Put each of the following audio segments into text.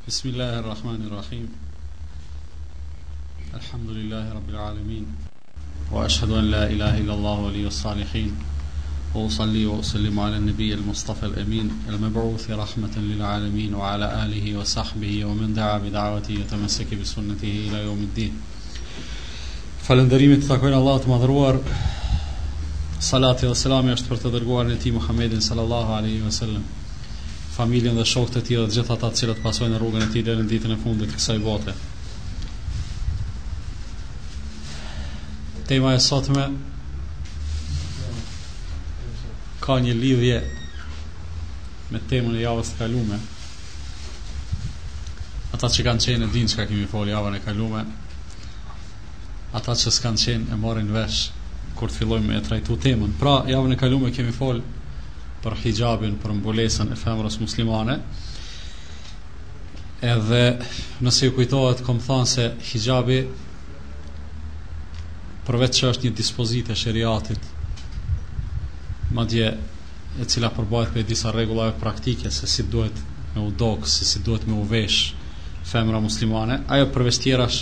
بسم الله الرحمن الرحيم الحمد لله رب العالمين وأشهد أن لا إله إلا الله ولي الصالحين وأصلي وأسلم على النبي المصطفى الأمين المبعوث رحمة للعالمين وعلى آله وصحبه ومن دعا بدعوته وتمسك بسنته إلى يوم الدين Falënderimet i takojnë Allahut të Madhëruar. Salati dhe selami është për të dërguarin e tij Muhammedin sallallahu alaihi wasallam, familjen dhe shokët e tij dhe të gjithë ata të cilët pasojnë rrugën e tij deri në ditën e fundit të kësaj bote. Tema e sotme ka një lidhje me temën e javës të kalume. Ata që kanë qenë e dinë çka kemi fol javën e kalume. Ata që s'kanë qenë e marrin vesh kur të fillojmë me e trajtu temën. Pra, javën e kalume kemi fol për hixhabin, për mbulesën e femrës muslimane. Edhe nëse ju kujtohet, kom thanë se hixhabi përveç që është një dispozitë e sheriatit, madje e cila përbahet prej disa rregullave praktike se si duhet me u dok, se si duhet me u vesh femra muslimane, ajo përveç tjerash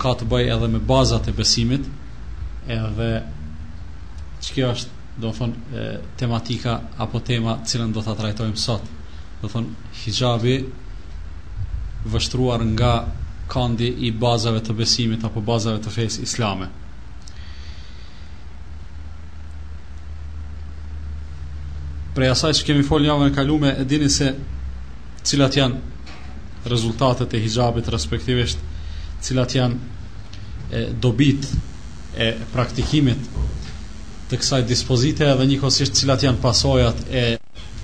ka të bëjë edhe me bazat e besimit, edhe që kjo është, domethonë, tematika apo tema të cilën do ta trajtojmë sot. Domethonë, hixhabi vështruar nga kandi i bazave të besimit apo bazave të fesë islame. Prej asaj që kemi folë javën e kalume, e dini se cilat janë rezultatet e hixhabit, respektivisht cilat janë e, dobitë e praktikimit të kësaj dispozite edhe njëkohësisht cilat janë pasojat e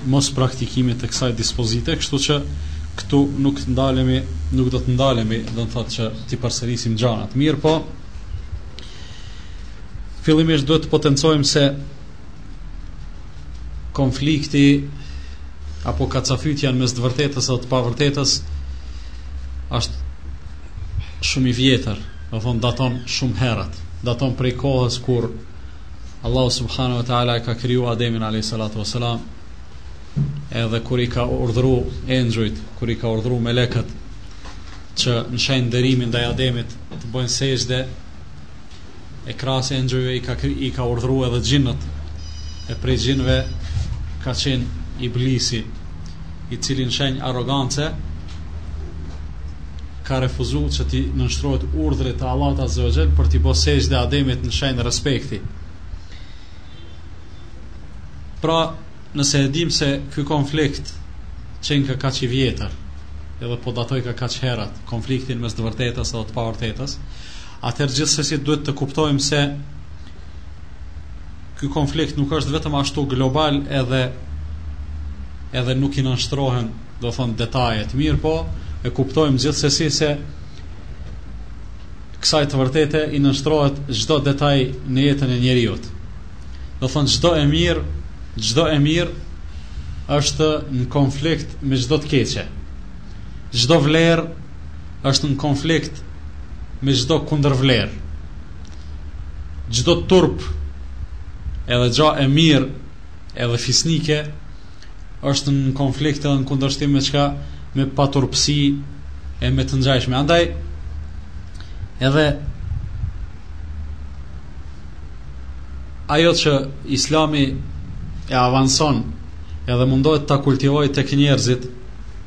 mos praktikimit të kësaj dispozite, kështu që këtu nuk ndalemi, nuk do të ndalemi, do të thotë që t'i përsërisim gjanat. Mirëpo, fillimisht duhet të potencojmë se konflikti apo kacafytja mes të vërtetës dhe të pavërtetës është shumë i vjetër, domethonë daton shumë herët, daton prej kohës kur Allahu subhanahu wa taala e ka kriju Ademin alayhi salatu wasalam edhe kur i ka urdhru engjujt, kur i ka urdhru melekët që në shenjë nderimi ndaj Ademit të bëjnë sexhde e krahas engjujve i ka i ka urdhru edhe xhinët e prej xhinëve ka qenë iblisi i cili në shenjë arrogance ka refuzu që t'i nënshtrohet urdhrit të Allahut azza wa jall për t'i bo sexhde Ademit në shenjë respekti. Pra, nëse e dim se ky konflikt qenka kaq i vjetër, edhe po datojka kaq herët, konfliktin mes të vërtetës dhe të pavërtetës, atëherë gjithsesi duhet të kuptojmë se ky konflikt nuk është vetëm ashtu global edhe edhe nuk i nënshtrohen, domethonë detajet. Mirëpo, e kuptojmë gjithsesi se kësaj të vërtete i nënshtrohet çdo detaj në jetën e njeriut. Domethonë çdo e mirë, çdo e mirë është në konflikt me çdo të keqe. Çdo vlerë është në konflikt me çdo kundërvlerë. Çdo turp edhe gja e mirë edhe fisnike është në konflikt edhe në kundërshtim me çka me paturpësi e me të ngjashme. Andaj edhe ajo që Islami e avanson edhe mundohet ta kultivojë tek njerëzit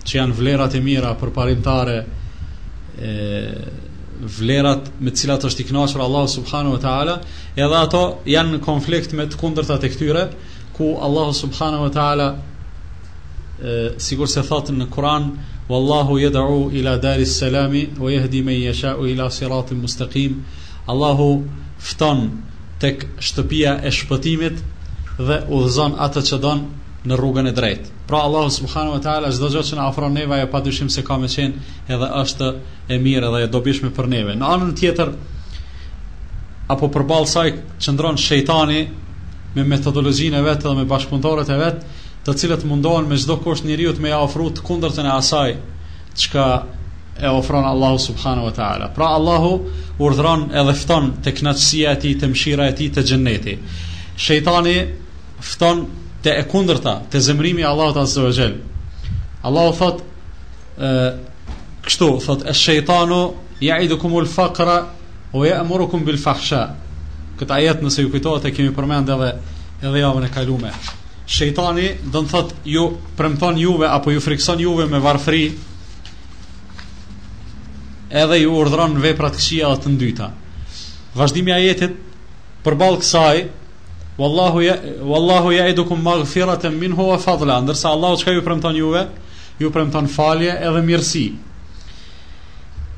që janë vlerat e mira përparimtare e vlerat me të cilat është i kënaqur Allahu subhanahu wa taala, edhe ato janë në konflikt me të kundërtat e këtyre, ku Allahu subhanahu wa taala sikurse thotë në Kur'an wallahu yad'u ila daris salami wa yahdi man yasha'u ila siratin mustaqim Allahu fton tek shtëpia e shpëtimit dhe udhëzon atë që don në rrugën e drejtë. Pra Allahu subhanahu wa taala çdo gjë që na ofron neve ajo padyshim se ka me qenë edhe është e mirë edhe e dobishme për neve. Në anën tjetër apo përballë saj qëndron shejtani me metodologjinë e vet dhe me bashkëpunëtorët e vet, të cilët mundohen me çdo kusht njeriut me ia ofru të kundërtën e asaj çka e ofron Allahu subhanahu wa taala. Pra Allahu urdhëron edhe fton te kënaqësia e tij, te mëshira e tij, te xheneti. Shejtani fton te e kundërta, te zemërimi i Allahut azza wa jall. Allahu thot. ë kështu thot esh-shejtanu jaidukumul fakra ue je'murukum bil fahsha. Këtë ajet nëse ju kujtohet e kemi përmend edhe edhe javën e kalume. Shejtani do të thot ju premton juve apo ju frikson juve me varfëri edhe ju urdhëron vepra të këqija dhe të ndyta. Vazhdimi i ajetit përballë kësaj Wallahu ja wallahu ya'idukum maghfiratan minhu wa fadla. Ndërsa Allahu çka ju premton juve? Ju premton falje edhe mirësi.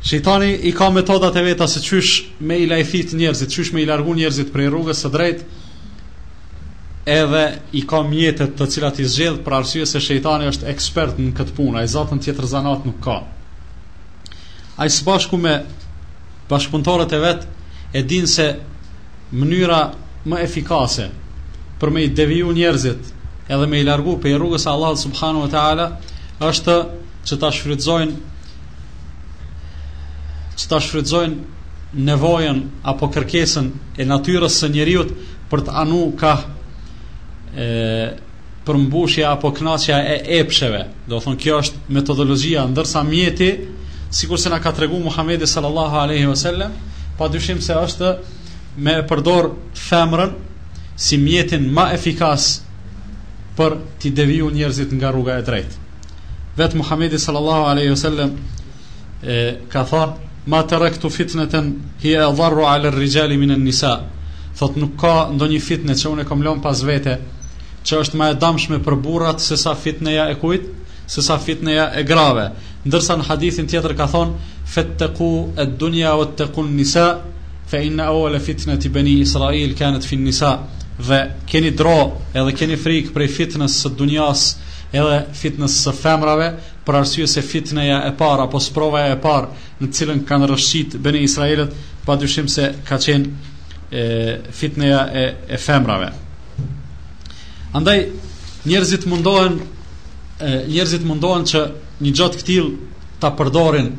Shejtani i ka metodat e veta se qysh me i lajthit njerëzit, qysh me i largu njerëzit prej rrugës së drejtë, edhe i ka mjetet të cilat i zgjedh për arsye se shejtani është ekspert në këtë punë, ai zatën tjetër zanat nuk ka. Ai së bashku me bashkëpunëtorët e vet e dinë se mënyra më efikase për me i deviju njerëzit edhe me i largu prej rrugës së Allahut subhanahu wa taala është që ta shfrytëzojnë që ta shfrytëzojnë nevojën apo kërkesën e natyrës së njeriut për të anu ka e, përmbushja apo kënaqja e epsheve. Do thonë kjo është metodologjia, ndërsa mjeti, sikurse na ka tregu Muhamedi sallallahu alaihi wasallam, pa dyshim se është me e përdor femrën si mjetin ma efikas për t'i deviju njerëzit nga rruga e drejtë. Vetë Muhamedi sallallahu alaihi wasallam e ka thënë ma taraktu fitnatan hiya adarru ala ar-rijali min an-nisa. Thot nuk ka ndonjë fitne që unë e kam lënë pas vete që është më e dëmshme për burrat se sa fitneja e kujt, se sa fitneja e grave. Ndërsa në hadithin tjetër ka thonë fattaqu ad-dunya wattaqu an-nisa fa inna awwala fitnati bani Israil kanat fi an-nisa. Dhe keni dro edhe keni frikë prej fitnës së dunjas edhe fitnës së femrave, për arsye se fitneja e parë apo sprova e parë në të cilën kanë rrëshqit Beni Israilët, pa dyshim se ka qenë e, fitneja e, e femrave. Andaj njerëzit mundohen e, njerëzit mundohen që një gjë të këtillë ta përdorin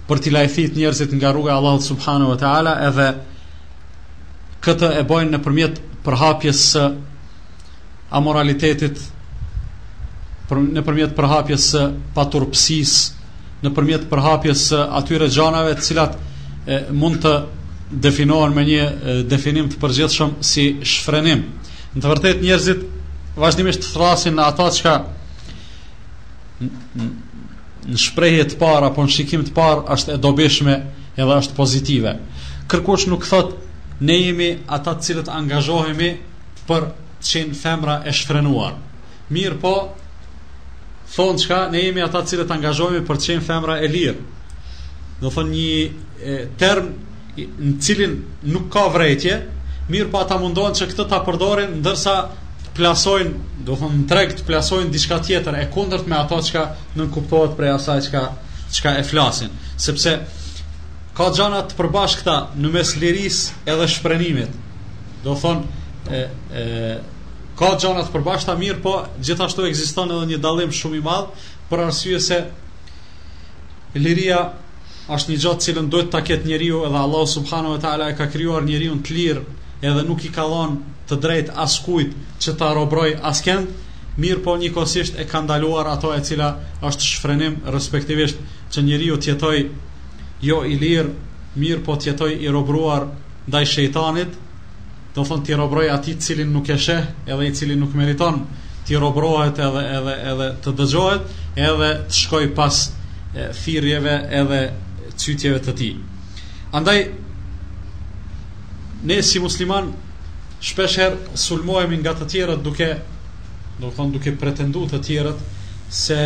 për t'i lajthit njerëzit nga rruga e Allahut subhanahu wa taala edhe këtë e bojnë nëpërmjet përhapjes së amoralitetit për, nëpërmjet përhapjes së paturpësisë, nëpërmjet përhapjes së atyre gjanave të cilat e, mund të definohen me një e, definim të përgjithshëm si shfrenim. Në të vërtetë njerëzit vazhdimisht thrasin në ato çka në shprehje të parë apo në shikim të parë është e dobishme edhe është pozitive. Kërkush nuk thot ne jemi ata të cilët angazhohemi për të qenë femra e shfrenuar. Mirëpo, thonë çka ne jemi ata të cilët angazhohemi për të qenë femra e lirë. Do thonë një e, term në cilin nuk ka vrejtje, mirëpo ata mundohen që këtë ta përdorin ndërsa të plasojnë, do thonë në treg të plasojnë diçka tjetër e kundërt me ato çka nënkuptohet prej asaj çka çka e flasin, sepse ka gjana të përbashkëta në mes lirisë edhe shfrenimit. Do thonë e, e, ka gjana të përbashkëta mirëpo gjithashtu ekziston edhe një dallim shumë i madh për arsye se liria është një gjë të cilën duhet ta ketë njeriu edhe Allahu subhanahu wa taala e ka krijuar njeriun të lirë edhe nuk i ka dhënë të drejtë askujt që ta robroj askënd, mirëpo njëkohësisht e ka ndaluar ato e cila është shfrenim respektivisht që njeriu të jetoj jo i lirë, mirëpo të jetoj i robruar ndaj shejtanit, do thonë t'i robroj atij të cilin nuk e sheh, edhe i cili nuk meriton t'i robrohet edhe edhe edhe të dëgjohet, edhe të shkoj pas thirrjeve edhe cytjeve të tij. Andaj ne si musliman shpesh herë sulmohemi nga të tjerët duke do thonë duke pretendu të tjerët se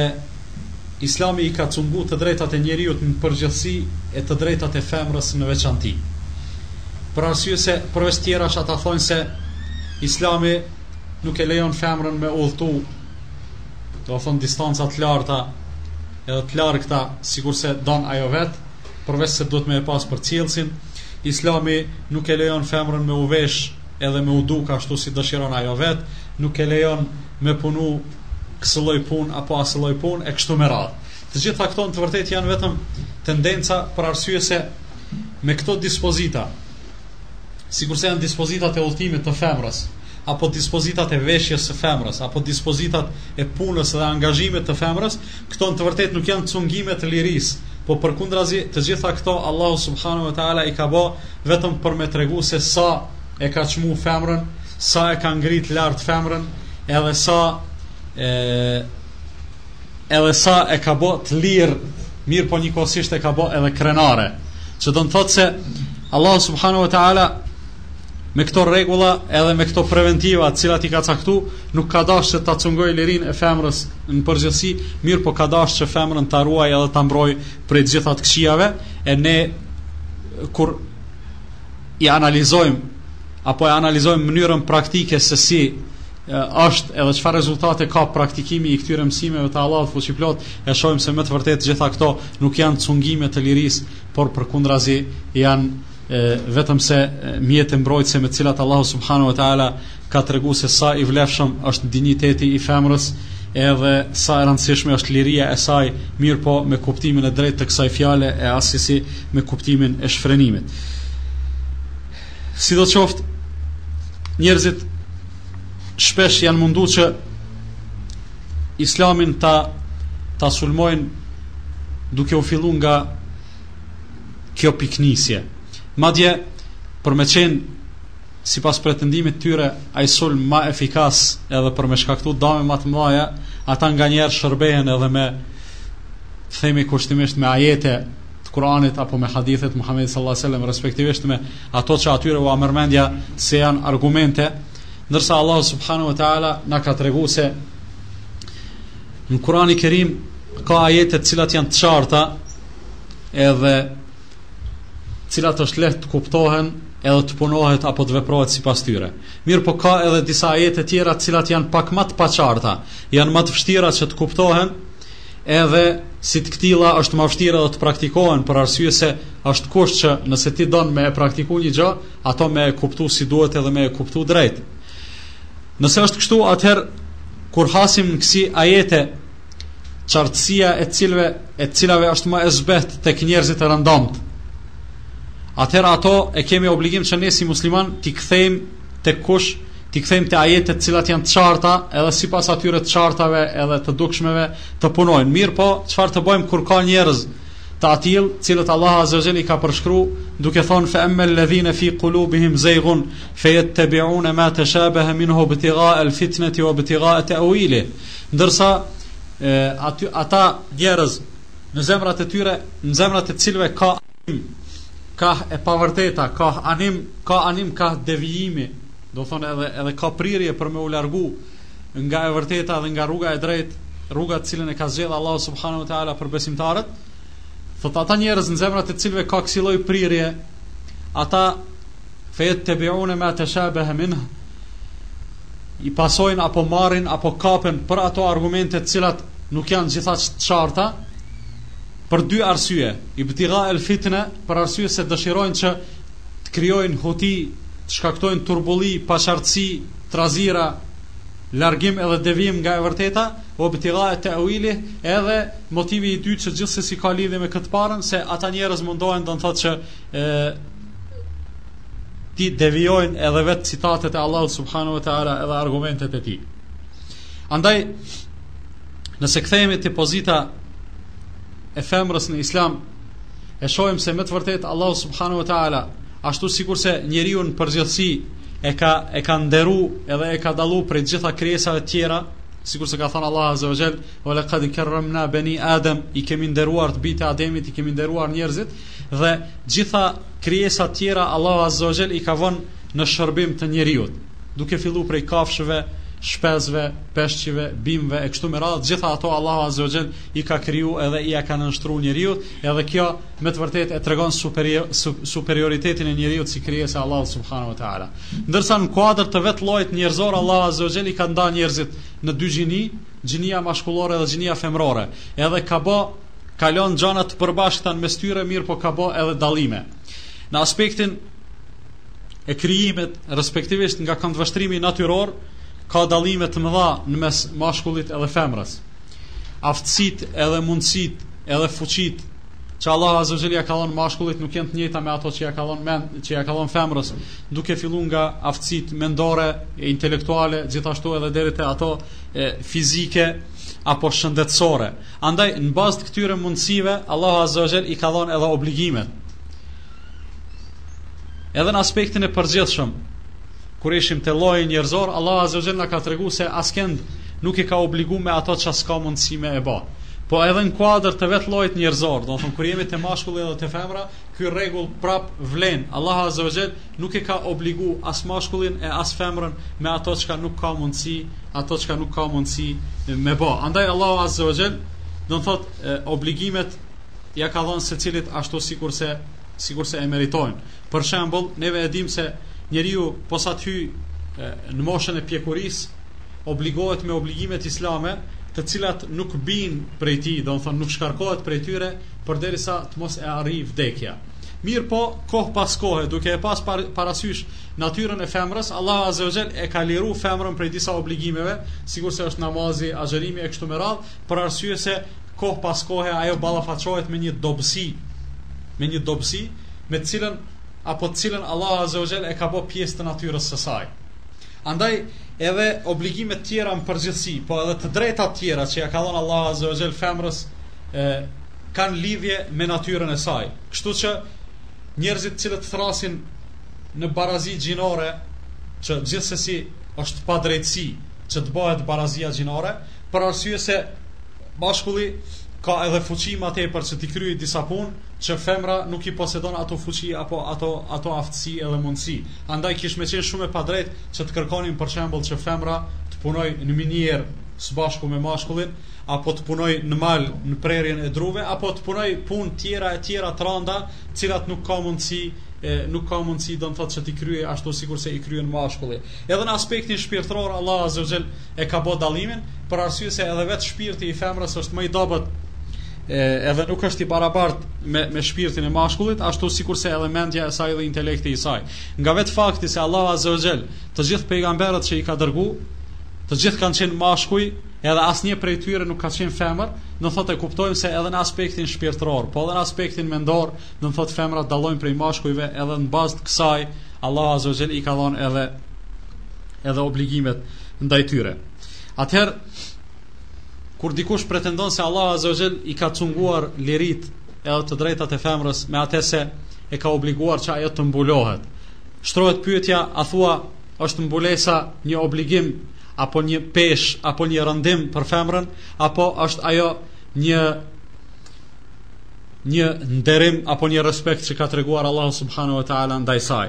Islami i ka cungu të drejtat e njeriut në përgjithësi e të drejtat e femrës në veçanti. Për arsye se përveç tjerash ata thonë se Islami nuk e lejon femrën me udhëtu, do thonë distanca të larta edhe të largëta, sikurse don ajo vet, përveç se duhet me e pas përcjellësin, Islami nuk e lejon femrën me u vesh edhe me u duk ashtu si dëshiron ajo vet, nuk e lejon me punu kësi lloj punë apo asë lloj punë e kështu me radhë. Të gjitha këto në të vërtetë janë vetëm tendenca për arsye se me këto dispozita, sikurse janë dispozitat e udhëtimit të femrës, apo dispozitat e veshjes së femrës, apo dispozitat e punës dhe angazhimit të femrës, këto në të vërtetë nuk janë cungime të lirisë, po përkundrazi të gjitha këto Allahu subhanahu wa taala i ka bë vetëm për me tregu se sa e ka çmu femrën, sa e ka ngrit lart femrën, edhe sa e edhe sa e ka bë të lirë, mirëpo njëkohësisht e ka bë edhe krenare. Që do të thotë se Allahu subhanahu wa taala me këto rregulla edhe me këto preventiva të cilat i ka caktu, nuk ka dashur që ta cungojë lirinë e femrës në përgjithësi, mirëpo ka dashur që femrën ta ruajë edhe ta mbrojë prej të gjitha të këqijave, e ne kur i analizojmë apo e analizojmë mënyrën praktike se si është edhe çfarë rezultate ka praktikimi i këtyre mësimeve të Allahut fuqiplotë, e shohim se me të vërtetë gjitha këto nuk janë cungime të lirisë, por përkundrazi janë e, vetëm se mjete mbrojtëse me të cilat Allahu subhanahu wa taala ka tregu se sa i vlefshëm është dinjiteti i femrës edhe sa e rëndësishme është liria e saj, mirëpo me kuptimin e drejtë të kësaj fjale e assesi me kuptimin e shfrenimit. Sidoqoftë, njerëzit shpesh janë mundu që islamin ta ta sulmojnë duke u fillu nga kjo pikënisje. Madje, për me qenë sipas pretendimit tyre ai sulm ma efikas edhe për me shkaktu dame ma të mëdha, ata nganjëherë shërbehen edhe me themi kushtimisht me ajete të Kuranit apo me hadithet Muhamedit sallallahu alaihi wasallam respektivisht me ato që atyre ua merr mendja se janë argumente, ndërsa Allahu subhanahu wa taala na ka tregu se në Kurani Kerim ka ajete të cilat janë të qarta edhe të cilat është lehtë të kuptohen edhe të punohet apo të veprohet sipas tyre. Mirëpo ka edhe disa ajete tjera të cilat janë pak më të paqarta, janë më të vështira që të kuptohen, edhe si të këtilla është më vështirë edhe të praktikohen për arsye se është kusht që nëse ti don me e praktiku një gjë, ato me e kuptu si duhet edhe me e kuptu drejt. Nëse është kështu, atëherë kur hasim në kësi ajete, qartësia e cilëve e cilave është më e zbehtë tek njerëzit e rëndomtë. Atëherë ato e kemi obligim që ne si musliman t'i kthejmë tek kush t'i kthejmë te ajetet të cilat janë të qarta, edhe sipas atyre të qartave edhe të dukshmeve të punojnë. Mirëpo, çfarë të bëjmë kur ka njerëz të atillë, të cilët Allahu azza wa jall i ka përshkru duke thonë fa amma alladhina fi qulubihim zayghun fayattabi'una ma tashabaha minhu ibtigha al-fitnati wa ibtigha ta'wili. Ndërsa e, aty ata njerëz në zemrat e tyre, në zemrat e cilëve ka kah e pavërteta, ka anim, ka anim kah devijimi, do thonë edhe edhe ka prirje për me u largu nga e vërteta dhe nga rruga e drejtë, rruga të cilën e ka zgjedhë Allahu subhanahu wa taala për besimtarët. Thotë ata njerëz në zemrat e cilëve ka kësi lloj prirje, ata fejettebiune ma teshabehe minh, i pasojnë apo marrin apo kapen për ato argumente të cilat nuk janë gjithaq të qarta, për dy arsye, ibtigha el fitne, për arsye se dëshirojnë që të krijojnë huti, të shkaktojnë turbulli, paqartësi, trazira, largim edhe devijim nga e vërteta, ue ibtigha te'uilih, edhe motivi i dytë që gjithsesi ka lidhje me këtë parën, se ata njerëz mundohen do të thotë që e, t'i devijojnë edhe vetë citatet e Allahut subhanahu wa taala edhe argumentet e tij. Andaj nëse kthehemi te pozita e femrës në Islam, e shohim se me të vërtetë Allahu subhanahu wa taala ashtu sikurse njeriu në përgjithësi e ka e ka nderu edhe e ka dallu prej të gjitha krijesave të tjera, sikurse ka thënë Allahu azza wa jall, "Wa laqad karramna bani Adam", i kemi nderuar të bijtë e Ademit, i kemi nderuar njerëzit dhe gjitha krijesat tjera Allahu azza wa jall i ka vënë në shërbim të njeriut, duke fillu prej kafshëve, shpezëve, peshqive, bimëve e kështu me radhë, gjitha ato Allahu azza wa jall i ka kriju edhe ia ka nënshtru njeriut, edhe kjo me të vërtetë e tregon superior, superioritetin e njeriut si krijesë e Allahut subhanahu wa taala. Ndërsa në kuadër të vetë llojit njerëzor Allahu azza wa jall i ka nda njerëzit në dy gjini, gjinia mashkullore dhe gjinia femërore. Edhe ka bë ka lënë gjëra të përbashkëta në mes tyre, mirëpo ka bë edhe dallime. Në aspektin e krijimit, respektivisht nga këndvështrimi natyror, ka dallime të mëdha në mes mashkullit edhe femrës. Aftësitë edhe mundësitë edhe fuqitë. që Allahu Azza wa Jall ja ka dhënë mashkullit nuk janë të njëjta me ato që ja ka dhënë men, që ja ka dhënë femrës, duke filluar nga aftësitë mendore e intelektuale, gjithashtu edhe deri te ato e, fizike apo shëndetësore. Andaj në bazë të këtyre mundësive Allahu Azza wa Jall i ka dhënë edhe obligimet. Edhe në aspektin e përgjithshëm, kur ishim te lloji njerëzor, Allahu Azza wa Jall na ka tregu se askend nuk e ka obligu me ato që s'ka mundësi me e ba. Po edhe në kuadër të vetë llojit njerëzor, domethënë kur jemi te mashkulli edhe te femra, ky rregull prap vlen. Allahu Azza wa Jall nuk e ka obligu as mashkullin e as femrën me ato çka nuk ka mundësi, ato çka nuk ka mundësi me ba. Andaj Allahu Azza wa Jall do të thotë obligimet ja ka dhënë secilit ashtu sikurse sikurse e meritojnë. Për shembull, neve e dimë se njeriu posa të hyjë në moshën e pjekurisë, obligohet me obligimet islame, të cilat nuk bijnë prej tij, domethënë nuk shkarkohet prej tyre përderisa të mos e arrijë vdekja. Mirëpo, kohë pas kohe, duke e pas par, parasysh natyrën e femrës, Allahu Azza wa Jall e ka liru femrën prej disa obligimeve, sikurse është namazi, agjërimi e kështu me radhë, për arsye se kohë pas kohe ajo ballafaqohet me një dobësi, me një dobësi me të cilën apo të cilën Allahu Azza wa Jall e ka bë pjesë të natyrës së saj. Andaj edhe obligimet tjera në përgjithësi, po edhe të drejtat tjera që ja ka dhënë Allahu Azza wa Jall femrës e kanë lidhje me natyrën e saj. Kështu që njerëzit të cilët thrasin në barazi gjinore, që gjithsesi është padrejtësi që të bëhet barazia gjinore, për arsye se mashkulli ka edhe fuqi më tepër që t'i kryejë disa punë që femra nuk i posedon ato fuqi apo ato ato aftësi edhe mundësi. Andaj kish me qenë shumë e padrejtë që të kërkonim për shembull që femra të punojë në minierë së bashku me mashkullin, apo të punojë në mal në prerjen e druve, apo të punojë punë tjera e tjera të randa, të cilat nuk ka mundësi e, nuk ka mundësi do të thotë që t'i kryejë ashtu sikurse i kryen mashkulli. Edhe në aspektin shpirtëror Allahu Azza wa Jall e ka bë dallimin, për arsye se edhe vetë shpirti i femrës është më i dobët e, edhe nuk është i barabartë me me shpirtin e mashkullit, ashtu sikurse edhe mendja e saj dhe intelekti i saj. Nga vetë fakti se Allahu Azza wa Jall të gjithë pejgamberët që i ka dërgu, të gjithë kanë qenë mashkuj, edhe asnjë prej tyre nuk ka qenë femër, do thotë e kuptojmë se edhe në aspektin shpirtëror, po edhe në aspektin mendor, do thotë femrat dallojnë prej mashkujve edhe në bazë të kësaj Allahu Azza wa Jall i ka dhënë edhe edhe obligimet ndaj tyre. Atëherë kur dikush pretendon se Allahu Azza wa Jall i ka cunguar liritë edhe të drejtat e femrës me atë se e ka obliguar që ajo të mbulohet. Shtrohet pyetja, a thua është mbulesa një obligim apo një peshë apo një rëndim për femrën apo është ajo një një nderim apo një respekt që ka treguar Allahu subhanahu wa taala ndaj saj.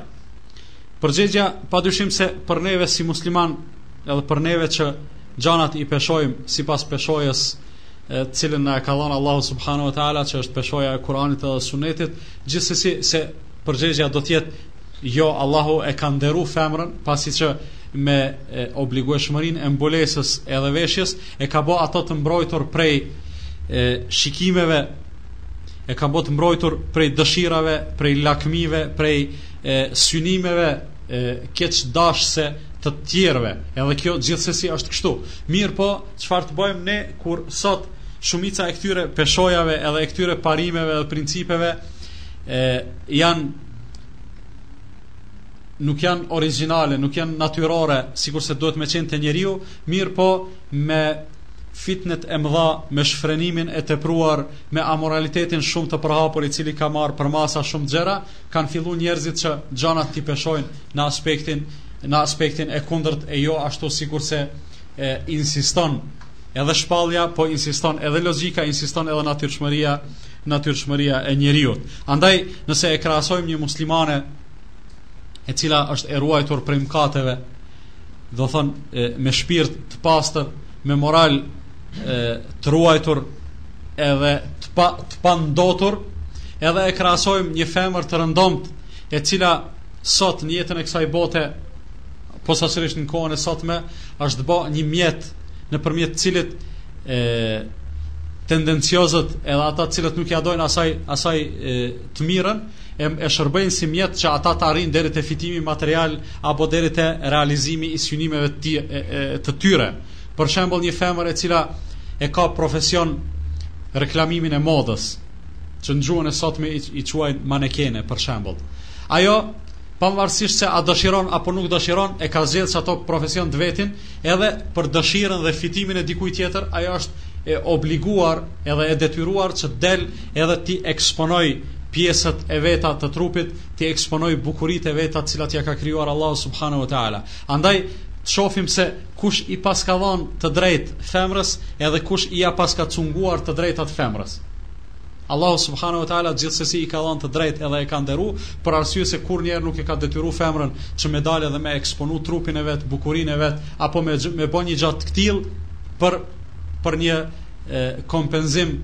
Përgjigja padyshim se për neve si musliman edhe për neve që gjanat i peshojmë sipas peshojës e të cilën na e ka dhënë Allahu subhanahu wa taala që është peshoja e Kuranit edhe Sunetit, gjithsesi se përgjigja do të jetë jo Allahu e ka nderu femrën pasi që me obligueshmërinë e mbulesës edhe veshjes e ka bo ato të mbrojtur prej e, shikimeve e ka bo të mbrojtur prej dëshirave, prej lakmive, prej e, synimeve e, keqdashëse të tjerëve. Edhe kjo gjithsesi është kështu. Mirëpo, çfarë të bëjmë ne kur sot shumica e këtyre peshojave edhe e këtyre parimeve dhe principeve e, janë nuk janë origjinale, nuk janë natyrore, sikurse duhet me qenë te njeriu, mirëpo me fitnet e mëdha, me shfrenimin e tepruar, me amoralitetin shumë të përhapur i cili ka marrë përmasa shumë të gjera, kanë fillu njerëzit që gjanat t'i peshojnë në aspektin në aspektin e kundërt e jo ashtu sikurse e insiston edhe shpallja, po insiston edhe logjika, insiston edhe natyrshmëria, natyrshmëria e njeriut. Andaj, nëse e krahasojmë një muslimane e cila është e ruajtur prej mëkateve, do thonë me shpirt të pastër, me moral e, të ruajtur edhe të pa të pandotur, edhe e krahasojmë një femër të rëndomtë e cila sot në jetën e kësaj bote posaçërisht në kohën e sotme është bë një mjet nëpërmjet të cilit e tendenciozët edhe ata të cilët nuk ia dojnë asaj asaj e, të mirën e, e shërbejnë si mjet që ata të arrijnë deri te fitimi material apo deri te realizimi i synimeve të, e, e, të tyre. Për shembull, një femër e cila e ka profesion reklamimin e modës. që në gjuhën e sotme i, i quajnë manekene për shembull. Ajo pavarësisht se a dëshiron apo nuk dëshiron, e ka zgjedhë qato profesion të vetin, edhe për dëshirën dhe fitimin e dikujt tjetër, ajo është e obliguar edhe e detyruar që del edhe t'i eksponojë pjesët e veta të trupit, t'i eksponojë bukuritë e veta të cilat ja ka krijuar Allahu subhanahu wa taala. Andaj të shohim se kush i paska dhënë të drejtë femrës edhe kush i ja paska cunguar të drejtat femrës. Allahu subhanahu wa taala gjithsesi i ka dhënë të drejtë edhe e ka nderu, për arsye se kurrnjëherë nuk e ka detyru femrën që me dalë edhe me eksponu trupin e vet, bukurinë e vet, apo me me bë një gjë të këtillë për për një e, kompenzim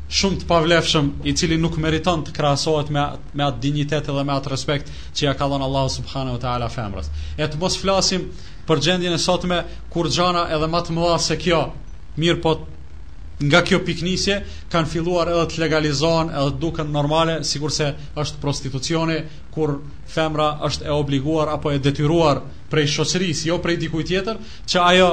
shumë të pavlefshëm, i cili nuk meriton të krahasohet me me atë dinjitet edhe me atë respekt që ja ka dhënë Allahu subhanahu wa taala femrës. E të mos flasim për gjendjen e sotme kur gjana edhe më të mëdha se kjo, mirëpo nga kjo pikënisje kanë filluar edhe të legalizohen edhe të duken normale, sikurse është prostitucioni kur femra është e obliguar apo e detyruar prej shoqërisë, jo prej dikujt tjetër, që ajo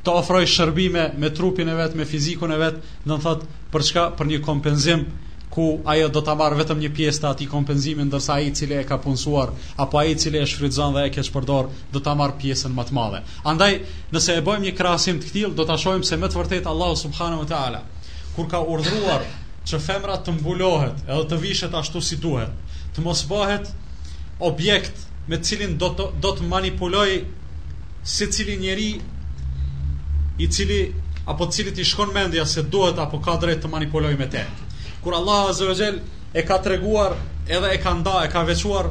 të ofrojë shërbime me trupin e vet, me fizikun e vet, do të thotë për çka për një kompenzim ku ajo do ta marrë vetëm një pjesë të atij kompenzimi ndërsa ai i cili e ka punësuar apo ai i cili e shfrytëzon dhe e keqpërdor do ta marrë pjesën më të madhe. Andaj, nëse e bëjmë një krahasim të këtillë, do ta shohim se me të vërtetë Allahu subhanahu wa taala kur ka urdhëruar që femra të mbulohet edhe të vishet ashtu si duhet, të mos bëhet objekt me të cilin do të do të manipulojë secili njeri i cili apo të cilit i shkon mendja se duhet apo ka drejt të manipulojë me te. Kur Allahu azza wa jall e ka treguar edhe e ka nda, e ka veçuar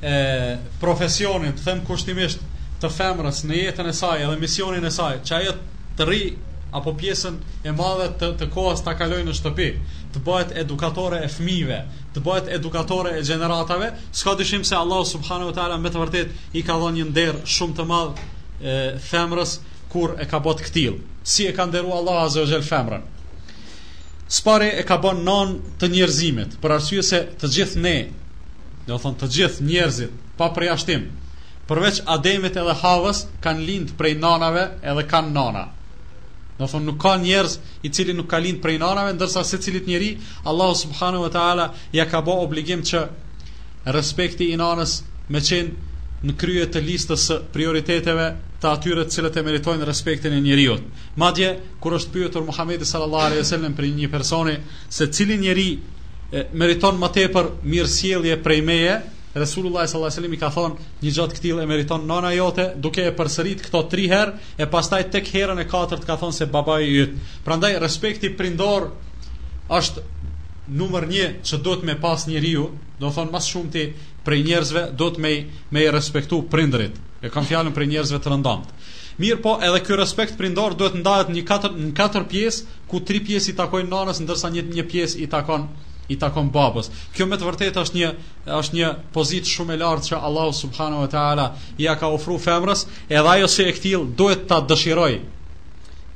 e, profesionin, të them kushtimisht, të femrës në jetën e saj edhe misionin e saj, që ajo të rri apo pjesën e madhe të, të kohës ta kalojë në shtëpi, të bëhet edukatore e fëmijëve, të bëhet edukatore e gjeneratave, s'ka dyshim se Allahu subhanahu wa taala me të vërtetë i ka dhënë një nder shumë të madh e, femrës kur e ka bë të këtillë. Si e ka nderuar Allahu azza wa jall femrën? S'pari e ka bën nanë të njerëzimit, për arsye se të gjithë ne, do të thonë të gjithë njerëzit pa përjashtim, përveç Ademit edhe Havës kanë lind prej nanave edhe kanë nana. Do thonë nuk ka njerëz i cili nuk ka lind prej nanave, ndërsa secilit njeri Allahu subhanahu wa taala ja ka bë obligim që respekti i nanës me qenë në krye të listës së prioriteteve të atyre të cilët e meritojnë respektin e njeriut. Madje kur është pyetur Muhamedi sallallahu alaihi wasallam prej një personi se cili njeri meriton më tepër mirësjellje prej meje, Resulullah sallallahu alaihi wasallam i ka thonë një gjë të këtillë e meriton nana jote, duke e përsërit këto tri herë e pastaj tek herën e katërt ka thonë se babai yt. Prandaj respekti prindor është numër 1 që duhet me pas njeriu, do thonë më së shumti prej njerëzve duhet me me i respektu prindërit. E kam fjalën prej njerëzve të rëndomtë. Mirëpo, edhe ky respekt prindor duhet ndahet në katër në katër pjesë, ku tri pjesë i takojnë nanës, ndërsa një një pjesë i takon i takon babës. Kjo me të vërtetë është një është një pozitë shumë e lartë që Allahu subhanahu wa taala ia ka ofruar femrës, edhe ajo si e këtillë duhet ta dëshirojë.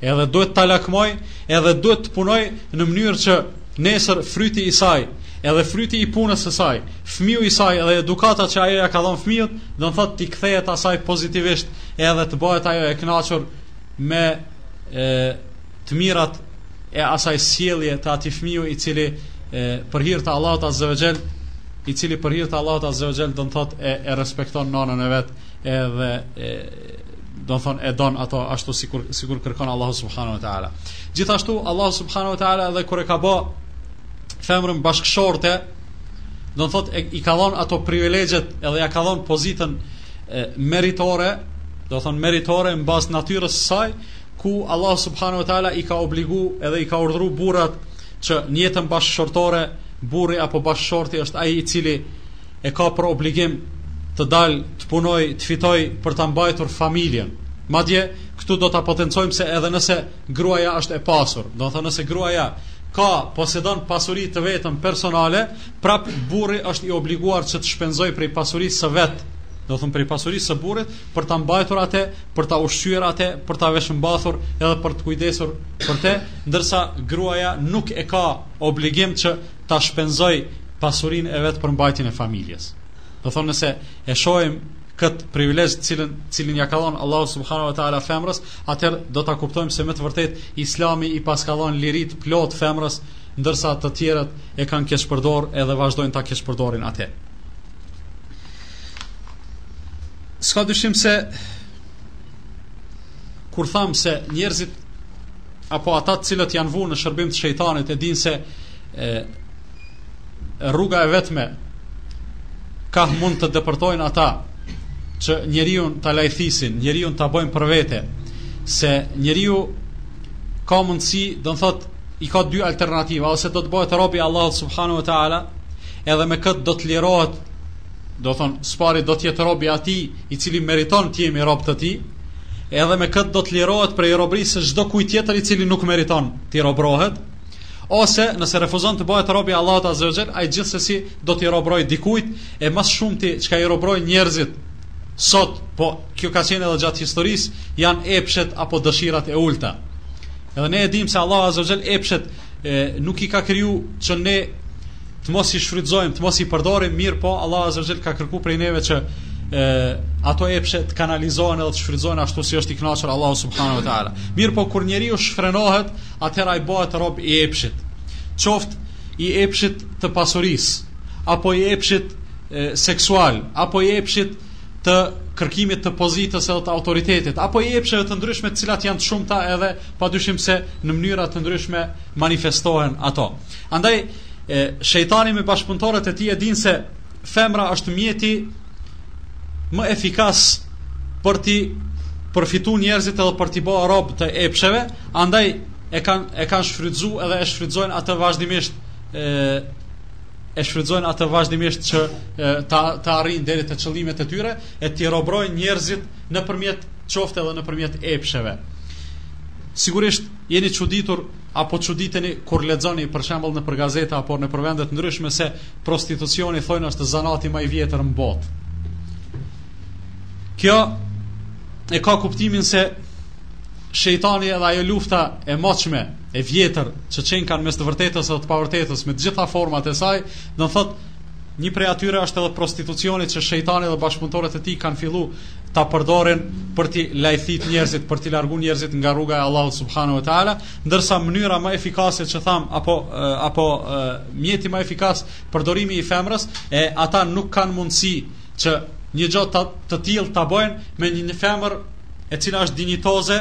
Edhe duhet ta lakmojë, edhe duhet të punojë në mënyrë që nesër fryti i saj, edhe fryti i punës së saj, fëmiu i saj edhe edukata që ajo ja ka dhënë fëmijët, do të thotë t'i kthehet asaj pozitivisht edhe të bëhet ajo e kënaqur me e, të mirat e asaj sjellje të atij fëmiu i cili e, për hir të Allahut azza wa jall i cili për hir të Allahut azza wa jall do të thotë e, e respekton nënën e vet edhe e, do të thonë e don ato ashtu sikur sikur kërkon Allahu subhanahu wa taala. Gjithashtu Allahu subhanahu wa taala edhe kur e ka bë femrën bashkëshorte, do të thotë i ka dhënë ato privilegjet edhe ja ka dhënë pozitën e, meritore, do të thonë meritore në bazë natyrës së saj, ku Allahu subhanahu wa taala i ka obligu edhe i ka urdhëru burrat që në jetën bashkëshortore burri apo bashkëshorti është ai i cili e ka për obligim të dalë, të punojë, të fitojë për ta mbajtur familjen. Madje këtu do ta potencojmë se edhe nëse gruaja është e pasur, do të thonë nëse gruaja ka posedon pasuri të vetën personale, prap burri është i obliguar që të shpenzojë prej pasurisë së vet, do të thonë prej pasurisë së burrit për ta mbajtur atë, për ta ushqyer atë, për ta veshmbathur edhe për të kujdesur për të, ndërsa gruaja nuk e ka obligim që ta shpenzojë pasurinë e vet për mbajtjen e familjes. Do thonë nëse e shohim këtë privilegj të cilën cilin ja ka dhënë Allahu subhanahu wa taala femrës, atëherë do ta kuptojmë se me të vërtetë Islami i paska dhënë liri të plotë femrës ndërsa të tjerët e kanë keqpërdor edhe vazhdojnë ta keqpërdorin atë. S'ka dyshim se kur thamë se njerëzit apo ata të cilët janë vu në shërbim të shejtanit e dinë se e, rruga e vetme kah mund të depërtojnë ata që njeriun ta lajthisin, njeriun ta bëjnë për vete, se njeriu ka mundësi, do të thotë, i ka dy alternativa, ose do të bëhet rob i Allahut subhanahu wa taala, edhe me këtë do të lirohet, do të thonë, s'pari do të jetë rob i atij i cili meriton të jemi rob të tij, edhe me këtë do të lirohet prej robërisë së çdo kujt tjetër i cili nuk meriton t'i robrohet, ose nëse refuzon të bëhet rob i Allahut azza wa jall, ai gjithsesi do t'i robrojë dikujt, e më së shumti çka i robrojnë njerëzit sot, po kjo ka qenë edhe gjatë historisë, janë epshet apo dëshirat e ulta. Edhe ne e dimë se Allahu azza wa jall epshet e, nuk i ka kriju që ne të mos i shfrytëzojmë, të mos i përdorim, mirëpo Allahu azza wa jall ka kërku prej neve që e, ato epshe të kanalizohen edhe të shfrytëzohen ashtu si është i kënaqur Allahu subhanahu wa taala. Mirëpo kur njeriu shfrenohet, atëherë ai bëhet rob i epshit. Qoftë i epshit të pasurisë, apo i epshit e, seksual, apo i epshit të kërkimit të pozitës edhe të autoritetit, apo i epsheve të ndryshme të cilat janë të shumta edhe padyshim se në mënyra të ndryshme manifestohen ato. Andaj e, shejtani me bashkëpunëtorët e tij e dinë se femra është mjeti më efikas për t'i përfitu njerëzit edhe për t'i bërë rob të epsheve, andaj e kanë e kanë shfrytëzu edhe e shfrytëzojnë atë vazhdimisht e, e shfrytëzojnë atë vazhdimisht që e, ta të arrijnë deri te qëllimet e tyre e t'i robrojnë njerëzit nëpërmjet qoftë edhe nëpërmjet epsheve. Sigurisht jeni çuditur apo çuditeni kur lexoni për shembull nëpër gazeta apo nëpër vende të ndryshme se prostitucioni thonë është zanati më i vjetër në botë. Kjo e ka kuptimin se shejtani edhe ajo lufta e moçme, e vjetër që qenkan mes të vërtetës dhe të pavërtetës me të gjitha format e saj, do të thotë një prej atyre është edhe prostitucioni që shejtani dhe bashkëpunëtorët e tij kanë fillu ta përdorin për t'i lajthit njerëzit, për t'i largu njerëzit nga rruga e Allahut subhanahu wa taala, ndërsa mënyra më efikase që tham apo apo mjeti më efikas përdorimi i femrës, e ata nuk kanë mundësi që një gjë të, të tillë ta bëjnë me një, një femër e cila është dinjitoze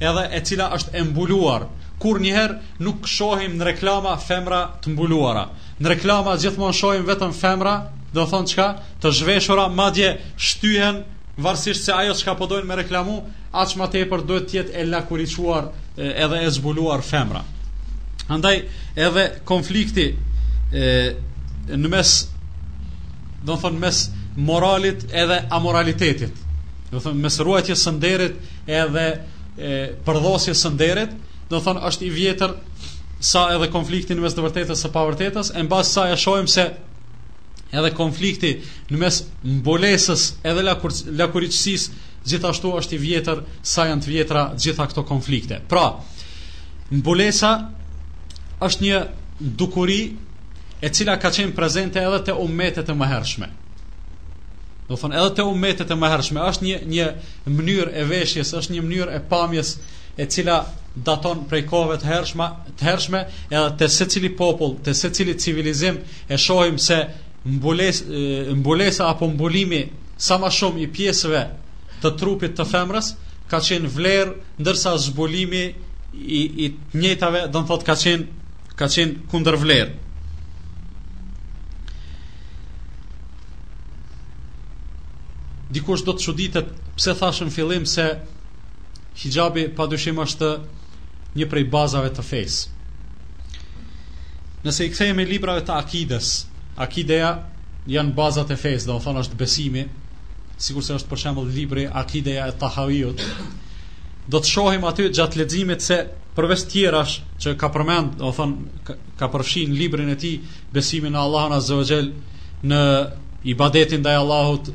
edhe e cila është e mbuluar. Kurrnjëherë nuk shohim në reklama femra të mbuluara. Në reklama gjithmonë shohim vetëm femra, do thonë çka, të zhveshura, madje shtyhen varësisht se ajo çka po dojnë me reklamu, aq më tepër duhet të jetë e lakuriquar edhe e zbuluar femra. Andaj edhe konflikti e, në mes do të thonë mes moralit edhe amoralitetit. Do të thonë mes ruajtjes së nderit edhe e, përdhosjes së nderit, do të thonë është i vjetër sa edhe konflikti në mes të vërtetës së pavërtetës, e mbas saj e shohim se edhe konflikti në mes mbulesës edhe lakur, lakuriqësisë gjithashtu është i vjetër sa janë të vjetra gjitha këto konflikte. Pra, mbulesa është një dukuri e cila ka qenë prezente edhe te ummetet e mëhershme. Do thonë edhe te ummetet e mëhershme është një një mënyrë e veshjes, është një mënyrë e pamjes e cila daton prej kohëve të hershme, të hershme edhe te secili popull, te secili civilizim e shohim se mbules, mbulesa apo mbulimi sa ma shumë i pjesëve të trupit të femrës ka qenë vlerë ndërsa zbulimi i i të njëjtave do të thotë ka qenë ka qenë kundërvlerë. Dikush do të çuditet pse thashë në fillim se hixhabi padyshim është një prej bazave të fesë. Nëse i kthehemi librave të akides, akideja janë bazat e fesë, do të thonë është besimi, sikurse është për shembull libri Akideja e Tahawiut. Do të shohim aty gjatë leximit se përveç tjerash që ka përmend, do të thonë ka, ka përfshi në librin e tij besimin në Allahun Azza wa Jall, në ibadetin ndaj Allahut,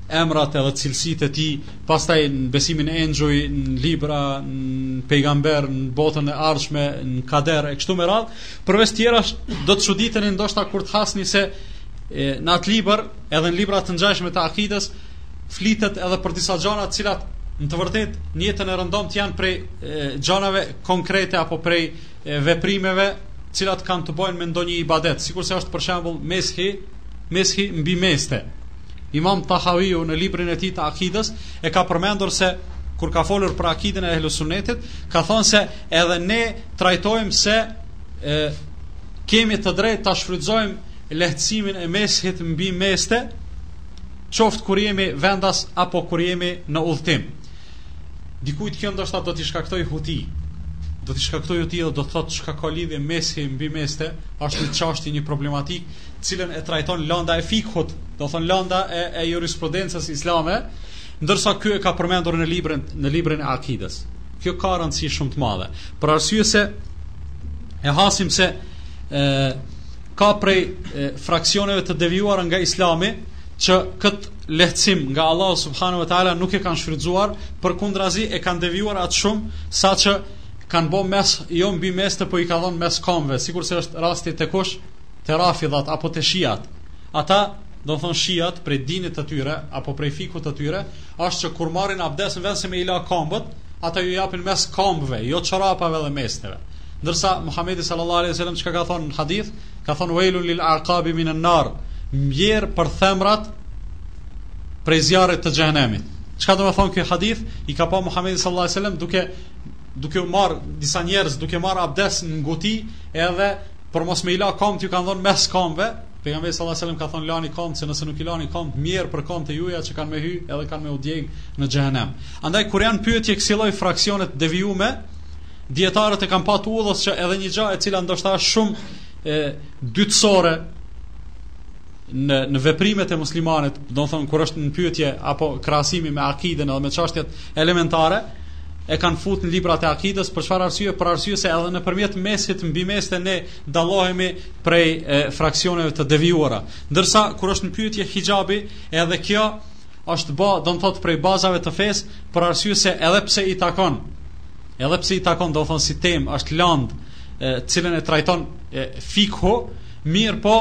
emrat edhe cilësitë e tij, pastaj në besimin në engjuj, në libra, në pejgamber, në botën e ardhshme, në kader e kështu me radhë, përveç tjerash do të çuditeni ndoshta kur të hasni se e, në atë libër, edhe në libra të ngjashme të akides, flitet edhe për disa gjëra të cilat në të vërtetë në jetën e rëndomtë janë prej e, gjanave konkrete apo prej e, veprimeve. të cilat kanë të bëjnë me ndonjë ibadet, sikurse është për shembull meshi, meshi mbi meste. Imam Tahawiu në librin e tij të Akidës e ka përmendur se kur ka folur për akiden e Ehlu Sunnetit, ka thënë se edhe ne trajtojmë se e, kemi të drejtë ta shfrytëzojmë lehtësimin e meshit mbi meste, qoftë kur jemi vendas apo kur jemi në udhëtim. Dikujt kjo ndoshta do t'i shkaktojë huti. Do t'i shkaktojë huti dhe do të thotë çka ka lidhje meshi mbi meste, është një çështje, një problematikë, të cilën e trajton landa e fikhut, do thonë landa e, e jurisprudencës islame, ndërsa ky e ka përmendur në librin në librin e akidës. Kjo ka rëndësi shumë të madhe. Për arsye se e hasim se e, ka prej e, fraksioneve të devijuara nga Islami që këtë lehtësim nga Allahu subhanahu wa taala nuk e kanë shfrytëzuar, përkundrazi e kanë devijuar atë shumë saqë kanë bo mes jo mbi meste po i ka dhënë mes kamve, sikurse është rasti te kush te rafidhat apo te shiat. Ata, do të thonë shiat prej dinit të tyre apo prej fikhut të tyre, është që kur marrin abdes në vend se me i la kambët, ata ju japin mes kambëve, jo çorapave dhe mesteve. Ndërsa Muhamedi sallallahu alaihi wasallam çka ka thonë në hadith, ka thonë wailun lil aqabi minan nar, mjerë për themrat prej zjarrit të xhehenemit. Çka do të thonë ky hadith? I ka pa Muhamedi sallallahu alaihi wasallam duke duke u marr disa njerëz duke marr abdes në nguti, edhe për mos me i la kamët ju kanë dhënë mes kamëve. Pejgamberi sallallahu alaihi wasallam ka thonë lani kamët se nëse nuk i lani kamët mjerë për kamët e juaja që kanë me hy edhe kanë me u djeg në xhehenem. Andaj kur janë pyetje kësi lloj fraksione të devijume, Dijetarët e kanë pa të udhës që edhe një gjë e cila ndoshta është shumë e dytësore në në veprimet e muslimanit, do të thonë kur është në pyetje apo krahasimi me akiden edhe me çështjet elementare, e kanë fut në librat e akidës për çfarë arsye? Për arsye se edhe nëpërmjet meshit mbi meste ne dallohemi prej e, fraksioneve të devijuara. Ndërsa kur është në pyetje hixhabi, edhe kjo është bë, do të thotë prej bazave të fesë, për arsye se edhe pse i takon edhe pse i takon do të thonë si temë është landë të cilën e trajton e, fikhu, mirëpo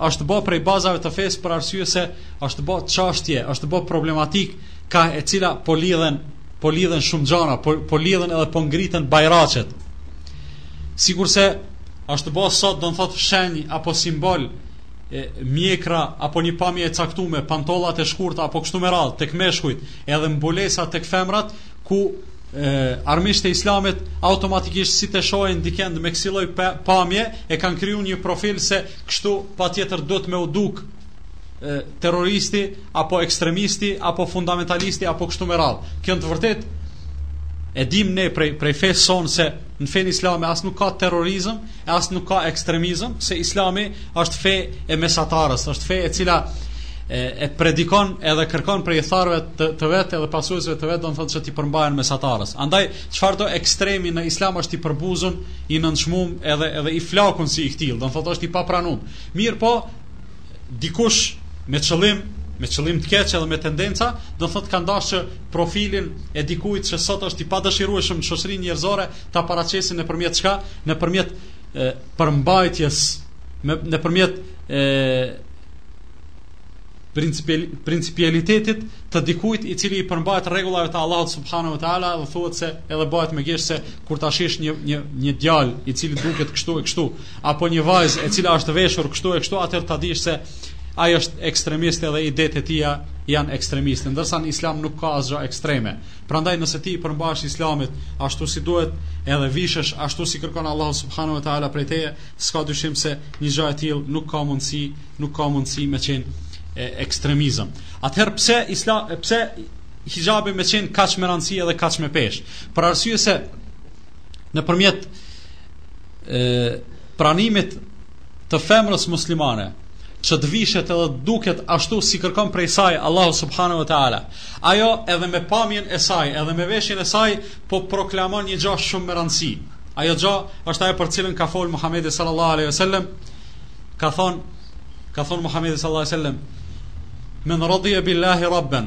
është bë prej bazave të fesë për arsye se është bë çështje, është bë problematikë ka e cila po lidhen po lidhen shumë gjana, po, po lidhen edhe po ngriten bajraqet. Sikurse është bë sot do të thotë shenjë apo simbol e, mjekra apo një pamje e caktume, pantollat e shkurta apo kështu me radhë tek meshkujt, edhe mbulesa tek femrat ku e, armiqtë e islamit automatikisht si të shohin dikend me kësi lloj pamje e kanë kriju një profil se kështu patjetër duhet me u duk e, terroristi apo ekstremisti apo fundamentalisti apo kështu me radhë. Kjo në të vërtetë e dim ne prej prej fesë sonë se në fenë islame as nuk ka terrorizëm e as nuk ka ekstremizëm, se islami është fe e mesatarës, është fe e cila e, e predikon edhe kërkon prej ithtarëve të, të vet edhe pasuesve të vet, do të thotë që t'i përmbahen mesatarës. Andaj çfarëdo ekstremi në islam është i përbuzun, i nënçmum edhe edhe i flakun si i këtillë, do të thotë është i papranum. Mirëpo dikush me qëllim me qëllim të keq edhe me tendenca, do të thotë kanë dashur që profilin e dikujt që sot është i padëshirueshëm në shoqërinë njerëzore ta paraqesin nëpërmjet çka? Nëpërmjet e, përmbajtjes, me, nëpërmjet e, principialitetit të dikujt i cili i përmbahet rregullave të Allahut subhanahu wa taala dhe thuhet se edhe bëhet me gisht se kur ta shish një një një djalë i cili duket kështu e kështu apo një vajzë e cila është veshur kështu e kështu atëherë ta dish se ai është ekstremist edhe idetë e tija janë ekstremiste ndërsa në islam nuk ka asgjë ekstreme prandaj nëse ti i përmbahesh islamit ashtu si duhet edhe vishesh ashtu si kërkon Allahu subhanahu wa taala prej teje s'ka dyshim se një gjë e tillë nuk ka mundësi nuk ka mundësi me qenë e, ekstremizëm. Atëherë pse islam pse hixhabi me qenë kaq me rëndësi edhe kaq me peshë? Për arsye se nëpërmjet e, pranimit të femrës muslimane që të vishet edhe të duket ashtu si kërkon prej saj Allahu subhanahu wa taala. Ajo edhe me pamjen e saj, edhe me veshjen e saj po proklamon një gjë shumë me rëndësi. Ajo gjë është ajo për të cilën ka fol Muhamedi sallallahu alaihi wasallam, ka thon ka thon Muhamedi sallallahu alaihi wasallam men radiya billahi rabban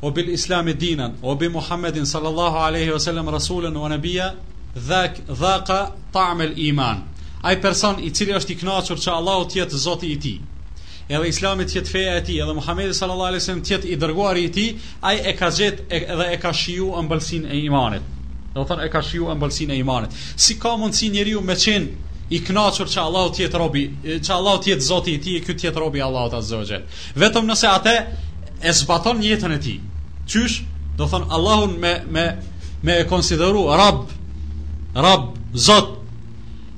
wa bil islam dinan wa bi Muhammedin sallallahu alaihi wasallam rasulan wa nabiyya dhak dhaqa ta'am al iman ai person i cili është i kënaqur që Allahu të jetë Zoti i tij edhe Islami të jetë feja e tij edhe Muhamedi sallallahu alaihi wasallam të jetë i dërguari i tij ai e ka gjet edhe e ka shiju ëmbëlsinë e imanit do të thonë e ka shiju ëmbëlsinë e imanit si ka mundësi njeriu me qenë. i kënaqur që Allahu të jetë robi, që Allahu të jetë Zoti i tij e ky të jetë robi i Allahut azza wa jall. Vetëm nëse atë e zbaton në jetën e tij. Qysh? Do thon Allahun me me me e konsideru Rabb, Rabb, Zot.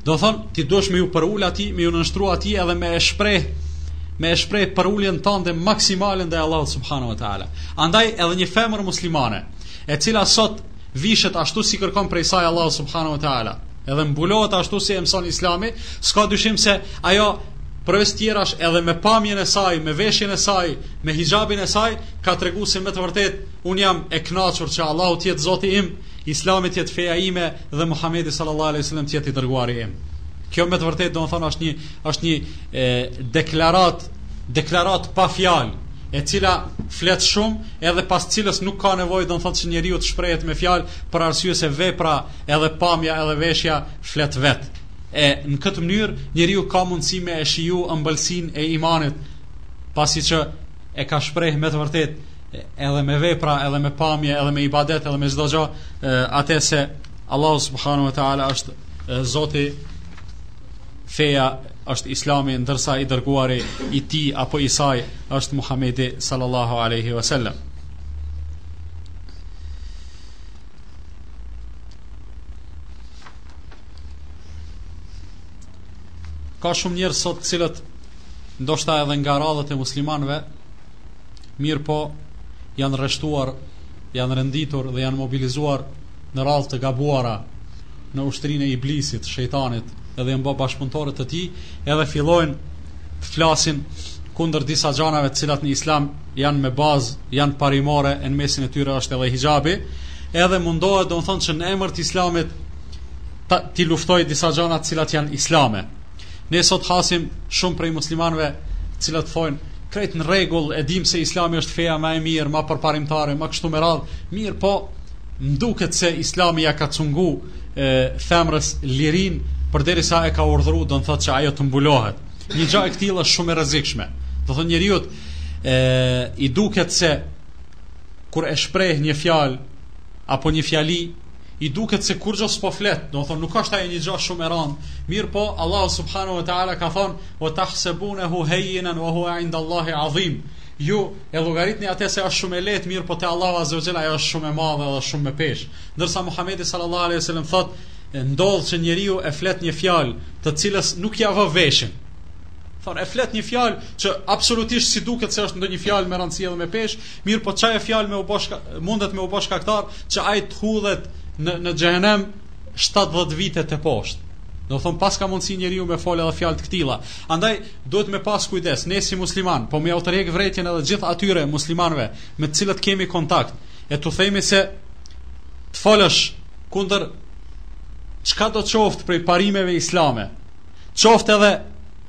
Do thon ti duhesh me ju përul atij, me ju nënshtru atij edhe me e shpreh me e shpreh përuljen tënde maksimale ndaj Allahut subhanahu wa taala. Andaj edhe një femër muslimane, e cila sot vishet ashtu si kërkon prej saj Allahu subhanahu wa taala, edhe mbulohet ashtu si e mëson Islami, s'ka dyshim se ajo përveç tjerash edhe me pamjen e saj, me veshjen e saj, me hixhabin e saj, ka tregu se me të vërtetë unë jam e kënaqur që Allahu të jetë Zoti im, Islami të jetë feja ime dhe Muhamedi sallallahu alaihi wasallam të jetë i dërguari im. Kjo me të vërtetë domethënë është një është një e, deklaratë deklaratë pa fjalë, e cila flet shumë, edhe pas cilës nuk ka nevojë domethënë që njeriu të shprehet me fjalë për arsye se vepra edhe pamja edhe veshja flet vet. E në këtë mënyrë njeriu ka mundësi me e shiju ëmbëlsinë e imanit, pasi që e ka shpreh me të vërtetë edhe me vepra, edhe me pamje, edhe me ibadet, edhe me çdo gjë, atë se Allahu subhanahu wa taala është Zoti feja është Islami, ndërsa i dërguari i tij apo i saj është Muhamedi sallallahu alaihi wasallam. Ka shumë njerëz sot të cilët ndoshta edhe nga radhët e muslimanëve, mirëpo janë rreshtuar, janë renditur dhe janë mobilizuar në radhë të gabuara në ushtrinë e iblisit, shejtanit, edhe janë bë bashkëpunëtorë të tij, edhe fillojnë të flasin kundër disa gjanave të cilat në islam janë me bazë, janë parimore e në mesin e tyre është edhe hixhabi, edhe mundohet domethënë që në emër të islamit ta, t'i luftojë disa gjana të cilat janë islame. Ne sot hasim shumë prej muslimanëve të cilët thonë krejt në rregull, e dim se islami është feja më e mirë, më përparimtare, më kështu me radhë, mirëpo më duket se islami ja ka cungu e, femrës lirinë përderisa e ka urdhëru, do të thotë që ajo të mbulohet. Një gjë e këtillë është shumë e rrezikshme. Do thotë njeriut e, i duket se kur e shpreh një fjalë apo një fjali i duket se kurgjo s'po flet, do thonë nuk është ajo një gjë shumë e rëndë. Mirëpo Allahu subhanahu wa taala ka thonë: "Wa tahsabunahu hayyinan wa huwa 'inda Allahi 'azim." Ju e llogaritni atë se është shumë e lehtë, mirëpo te Allahu azza wa jalla ajo është shumë e madhe dhe shumë me peshë. Ndërsa Muhamedi sallallahu alaihi wasallam thotë, ndodh që njeriu e flet një fjalë të cilës nuk ja vë veshin. Thonë, e flet një fjalë që absolutisht s'i duket se është ndonjë fjalë me rëndësi edhe me peshë, mirëpo qajo fjalë me u bo shka, mundet me u bo shkaktar që ai të hudhet në në xhehenem 70 vite te poshtë. Do thonë paska mundësi njeriu me fol edhe fjalë të këtilla. Andaj duhet me pas kujdes, ne si musliman, po me jau tërhek vërejtjen edhe gjithë atyre muslimanëve me të cilët kemi kontakt, e t'u themi se të folësh kundër çka do qoftë prej parimeve islame, qoftë edhe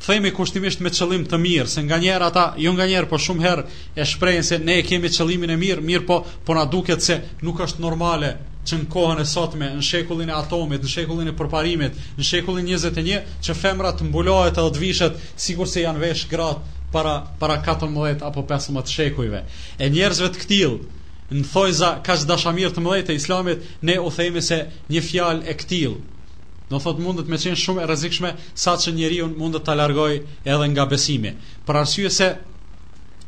themi kushtimisht me qëllim të mirë, se nganjëherë ata, jo nganjëherë, po shumë herë e shprehin se ne e kemi qëllimin e mirë, mirëpo, po na duket se nuk është normale që në kohën e sotme, në shekullin e atomit, në shekullin e përparimit, në shekullin 21, që femra të mbulohet edhe të vishet sikurse janë vesh gratë para para 14 apo 15 shekujve. E njerëzve të këtillë, në thojza kaq dashamirë të mëdhenj të islamit, ne u themi se një fjalë e këtillë, do thotë mundet me qenë shumë e rrezikshme saqë njeriun mundet ta largojë edhe nga besimi. Për arsye se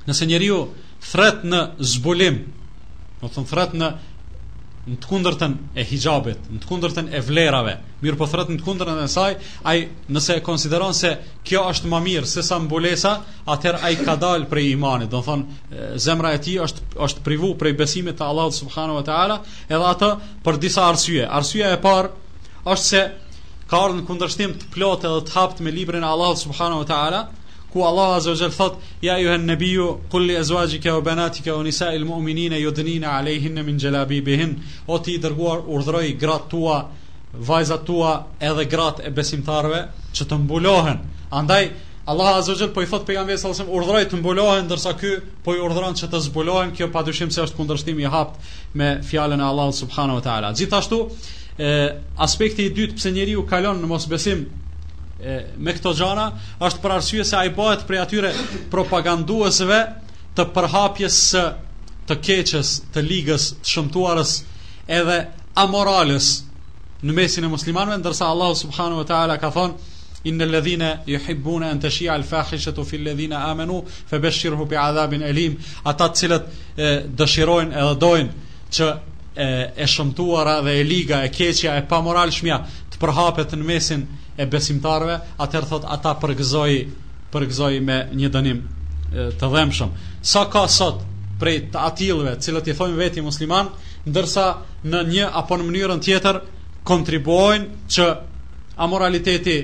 nëse njeriu thret në zbulim, do thotë thret në në të kundërtën e hixhabit, në të kundërtën e vlerave, mirëpo thret në të kundërtën e saj, ai nëse e konsideron se kjo është më mirë se sa mbulesa, atëherë ai ka dalë prej imanit, do thonë zemra e tij është është privu prej besimit të Allahut subhanahu wa taala, edhe atë për disa arsye. Arsyeja e parë është se ka ardhur në kundërshtim të plotë edhe të haptë me librin e Allahut subhanahu wa taala, ku Allahu azza wa jall thot: "Ja ejuhen nebiju, kul li azwajika wa banatika wa nisa'il mu'minina yudnina 'alayhinna min jalabibihin." O ti i dërguar, urdhëroi gratë tua, vajzat tua edhe gratë e besimtarëve që të mbulohen. Andaj Allahu azza wa jall po i thot pejgamberit sallallahu alajhi wasallam urdhëroi të mbulohen ndërsa ky po i urdhëron që të zbulohen, kjo padyshim se është kundërshtim i haptë me fjalën e Allahut subhanahu wa taala. Gjithashtu, e, aspekti i dytë pse njeriu kalon në mosbesim e, me këto gjana është për arsye se ai bëhet prej atyre propaganduesve të përhapjes së të keqes, të ligës, të shëmtuarës edhe amorales në mesin e muslimanëve, ndërsa Allahu subhanahu wa taala ka thonë. Inna alladhina yuhibbuna an tashia al-fahishatu fi alladhina amanu fabashshirhu bi'adhabin alim. Ata të cilët e, dëshirojnë edhe dojnë që e, e shëmtuara dhe e liga, e keqja, e pamoralshmja të përhapet në mesin e besimtarëve, atëherë thot ata përgëzoj përgëzoj me një dënim të dhembshëm. Sa ka sot prej të atillëve, të cilët i thonë veti musliman, ndërsa në një apo në mënyrën tjetër kontribuojnë që amoraliteti,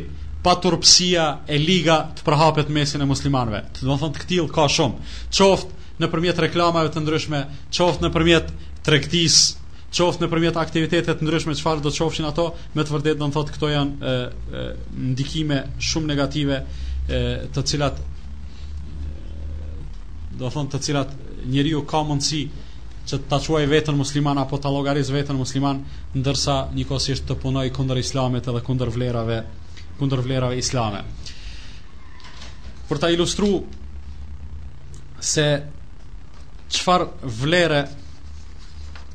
paturpësia e liga të përhapet në mesin e muslimanëve. Domethënë të këtillë ka shumë. Qoftë nëpërmjet reklamave të ndryshme, qoftë nëpërmjet tregtisë, qoftë nëpërmjet aktiviteteve të ndryshme çfarë do të qofshin ato, me të vërtetë do të thotë këto janë e, e, ndikime shumë negative e, të cilat do thonë të cilat njeriu ka mundësi që ta quajë veten musliman apo ta llogarisë veten musliman, ndërsa njëkohësisht të punojë kundër islamit edhe kundër vlerave kundër vlerave islame. Për ta ilustru se çfarë vlere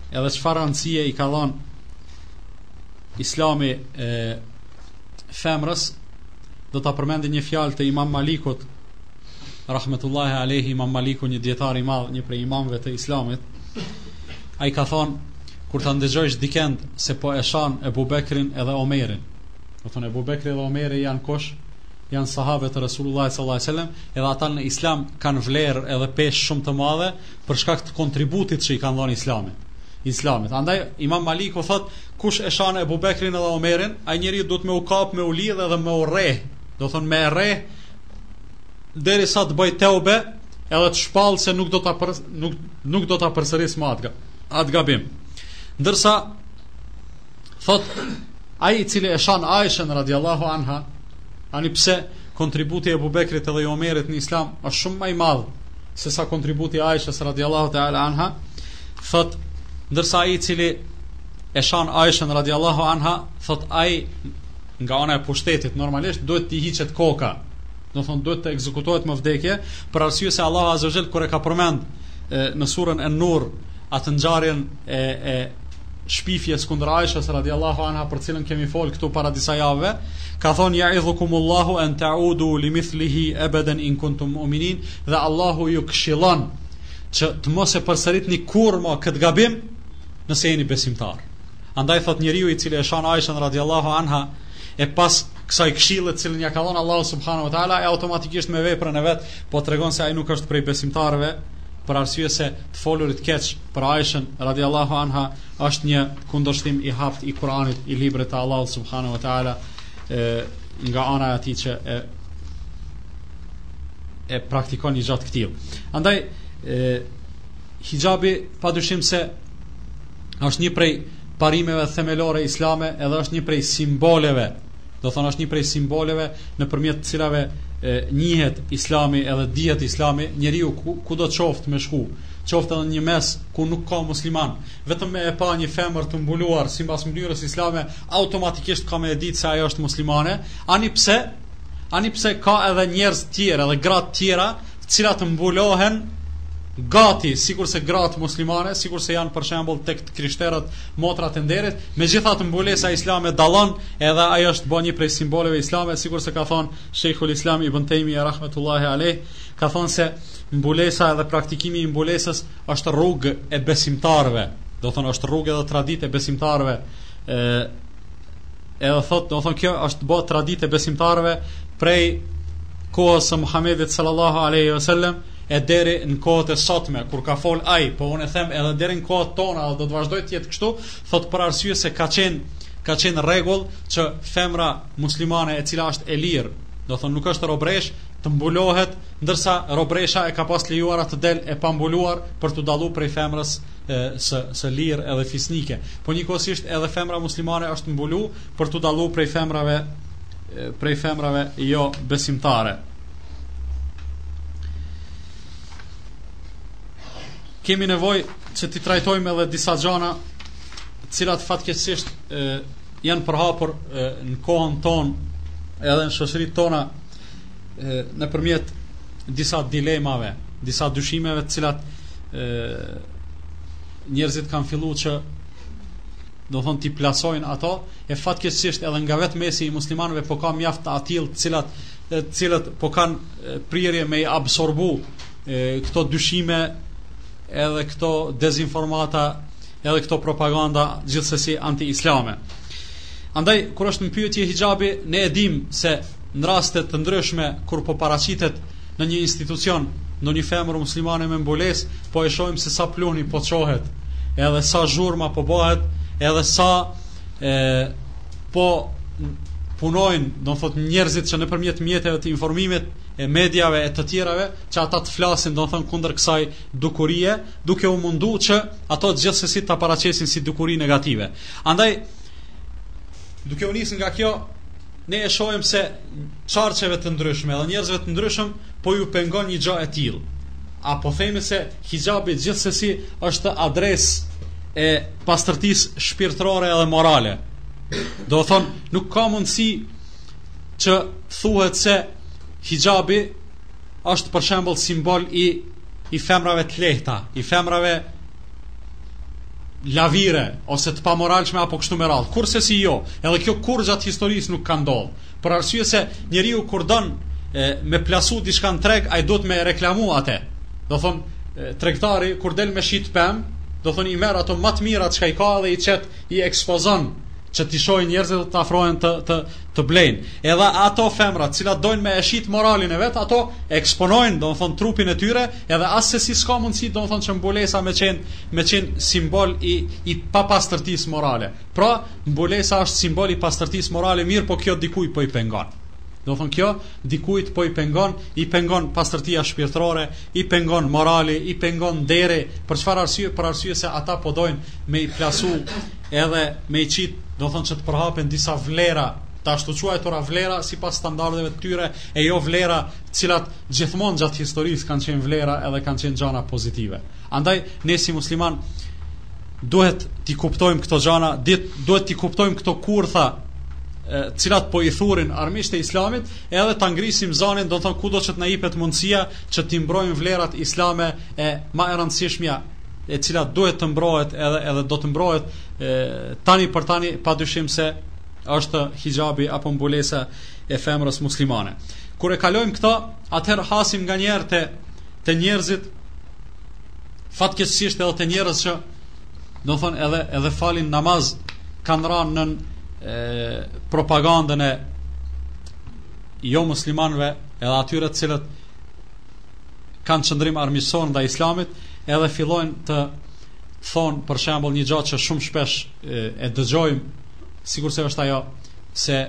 edhe çfarë rëndësie i ka dhënë Islami e femrës, do ta përmendi një fjalë të Imam Malikut rahmetullahi alejhi Imam Maliku një dietar i madh, një prej imamëve të Islamit, ai ka thonë kur ta ndëgjojsh dikend se po e shan Ebu Bekrin edhe Omerin. Do thonë Ebu Bekri edhe Omeri janë kush? Janë sahabe të Resulullah sallallahu alaihi wasallam, edhe ata në Islam kanë vlerë edhe peshë shumë të madhe për shkak të kontributit që i kanë dhënë Islamit. Islamit. Andaj Imam Maliku thot, kush e shan Ebu Bekrin edhe Omerin, ai njeri duhet me u kap, me u lidh edhe me u rreh. Do thonë me e rreh derisa të bëj teube edhe të shpall se nuk do ta për, nuk nuk do ta përsëris më atë atë gabim. Ndërsa thot ai i cili e shan Aishën radiallahu anha, ani pse kontributi i Ebu Bekrit edhe i Omerit në Islam është shumë më i madh se sa kontributi i Aishës radiallahu ta'ala anha, thot ndërsa ai i cili e shan Aishën radiallahu anha, thot ai nga ana e pushtetit normalisht duhet t'i hiqet koka. Do thonë duhet të ekzekutohet me vdekje, për arsye se Allahu Azza wa Jall kur e ka përmend e, në surën En-Nur atë ngjarjen e e shpifjes kundër Aishës radiallahu anha për cilën kemi fol këtu para disa javëve, ka thonë ja'idhukumullahu an ta'udu limithlihi abadan in kuntum mu'minin dhe Allahu ju këshillon që të mos e përsëritni kurrë më këtë gabim nëse jeni besimtar. Andaj thot njeriu i cili e shan Aishën radiallahu anha e pas kësaj këshille të cilën ja ka dhënë Allahu subhanahu wa taala e automatikisht me veprën e vet po tregon se ai nuk është prej besimtarëve për arsye se të folurit keq për Aishën radiallahu anha është një kundërshtim i hapt i Kuranit i librit të Allahut subhanahu wa taala e, nga ana e atij që e e praktikon një gjë të këtillë. Andaj e, hixhabi padyshim se është një prej parimeve themelore islame edhe është një prej simboleve do thonë është një prej simboleve nëpërmjet të cilave e, njihet islami edhe dihet islami njeriu ku, kudo qoftë me shku qoftë edhe në një mes ku nuk ka musliman vetëm me e pa një femër të mbuluar sipas mënyrës islame automatikisht ka me e ditë se ajo është muslimane ani pse ani pse ka edhe njerëz tjerë edhe gra të tjera të cilat mbulohen gati sikurse gratë muslimane, sikurse janë për shembull tek të krishterët motrat e nderit, megjithatë mbulesa islame dallon, edhe ajo është bë një prej simboleve islame, sikurse ka thonë Sheikhul Islam Ibn Taymiyyah rahmetullahi alayh, ka thonë se mbulesa edhe praktikimi i mbulesës është rrugë e besimtarëve, do thonë është rrugë edhe traditë e besimtarëve, ë Edhe thot, do thonë kjo është bë traditë e besimtarëve prej kohës së Muhamedit sallallahu alaihi wasallam e deri në kohët e sotme kur ka fol ai, po unë e them edhe deri në kohët tona dhe do të vazhdojë të jetë kështu, thot për arsye se ka qenë ka qenë rregull që femra muslimane e cila është e lirë, do thonë nuk është robresh, të mbulohet, ndërsa robresha e ka pas lejuar të del e pambuluar për t'u dallu prej femrës e, së së lirë edhe fisnike. Po njëkohësisht edhe femra muslimane është mbulu për t'u dallu prej femrave prej femrave jo besimtare. Kemi nevojë që t'i trajtojmë edhe disa gjana të cilat fatkeqësisht e, janë përhapur e, në kohën tonë edhe në shoqëritë tona e, nëpërmjet disa dilemave, disa dyshimeve të cilat e, njerëzit kanë fillu që. do thonë t'i plasojnë ato, e fatkeqësisht edhe nga vetë mesi i muslimanëve po ka mjaft të atillë të cilat të cilët po kanë prirje me i absorbu e, këto dyshime edhe këto dezinformata edhe këto propaganda gjithsesi anti-islame. Andaj, kur është në pyetje hixhabi, ne e dim se në raste të ndryshme kur po paraqitet në një institucion ndonjë femër muslimane me mbulesë, po e shohim se sa pluhni po çohet, edhe sa zhurma po bëhet, edhe sa e, po punojnë, do të thotë njerëzit që nëpërmjet mjeteve të informimit e mediave e të tjerave, që ata të flasin, do të thonë kundër kësaj dukurie, duke u mundu që ato gjithsesi ta paraqesin si dukuri negative. Andaj duke u nisë nga kjo, ne e shohim se qarqeve të ndryshme dhe njerëzve të ndryshëm po ju pengon një gjë e tillë. A po themi se hixhabi gjithsesi është adresë e pastërtisë shpirtërore edhe morale. Do thonë, nuk ka mundësi që thuhet se hixhabi është për shembull simbol i i femrave të lehta, i femrave lavire ose të pamoralshme apo kështu me radhë. Kurrsesi jo, edhe kjo kurrë gjatë historisë nuk ka ndodhur. Për arsye se njeriu kur don e, me plasu diçka në treg, ai duhet me reklamu atë. Do thon tregtari kur del me shit pemë, do thon i merr ato më të mira çka i ka dhe i qet, i ekspozon që t'i shohin njerëzit dhe të afrohen të të të blejnë. Edhe ato femra, të cilat dojnë me e shit moralin e vet, ato eksponojnë, do të thon trupin e tyre, edhe assesi s'ka mundësi, do të thon që mbulesa me qenë me qenë simbol i i papastërtisë morale. Pra, mbulesa është simbol i pastërtisë morale, mirë po kjo dikujt po i pengon. Do thon kjo dikujt po i pengon, i pengon pastërtia shpirtërore, i pengon morali, i pengon nderi, për çfarë arsye? Për arsye se ata po dojnë me i plasu edhe me i qit, do thon që të përhapen disa vlera, të ashtuquajtura vlera sipas standardeve të tyre e jo vlera të cilat gjithmonë gjatë historisë kanë qenë vlera edhe kanë qenë gjana pozitive. Andaj ne si musliman duhet t'i kuptojmë këto gjana, duhet t'i kuptojmë këto kurtha të cilat po i thurin armiqtë e islamit, edhe ta ngrisim zanin, do të thonë kudo që të na jepet mundësia që t'i mbrojmë vlerat islame e ma e rëndësishmja e cila duhet të mbrohet edhe edhe do të mbrohet e, tani për tani padyshim se është hixhabi apo mbulesa e femrës muslimane. Kur e kalojmë këto, atëherë hasim nganjëherë te te njerëzit fatkeqësisht edhe te njerëz që do thonë edhe edhe falin namaz kanë ranë nën e, propagandën e jo muslimanëve edhe atyre të cilët kanë qëndrim armiqësor ndaj islamit edhe fillojnë të thonë për shembull një gjë që shumë shpesh e, e dëgjojmë sikurse është ajo se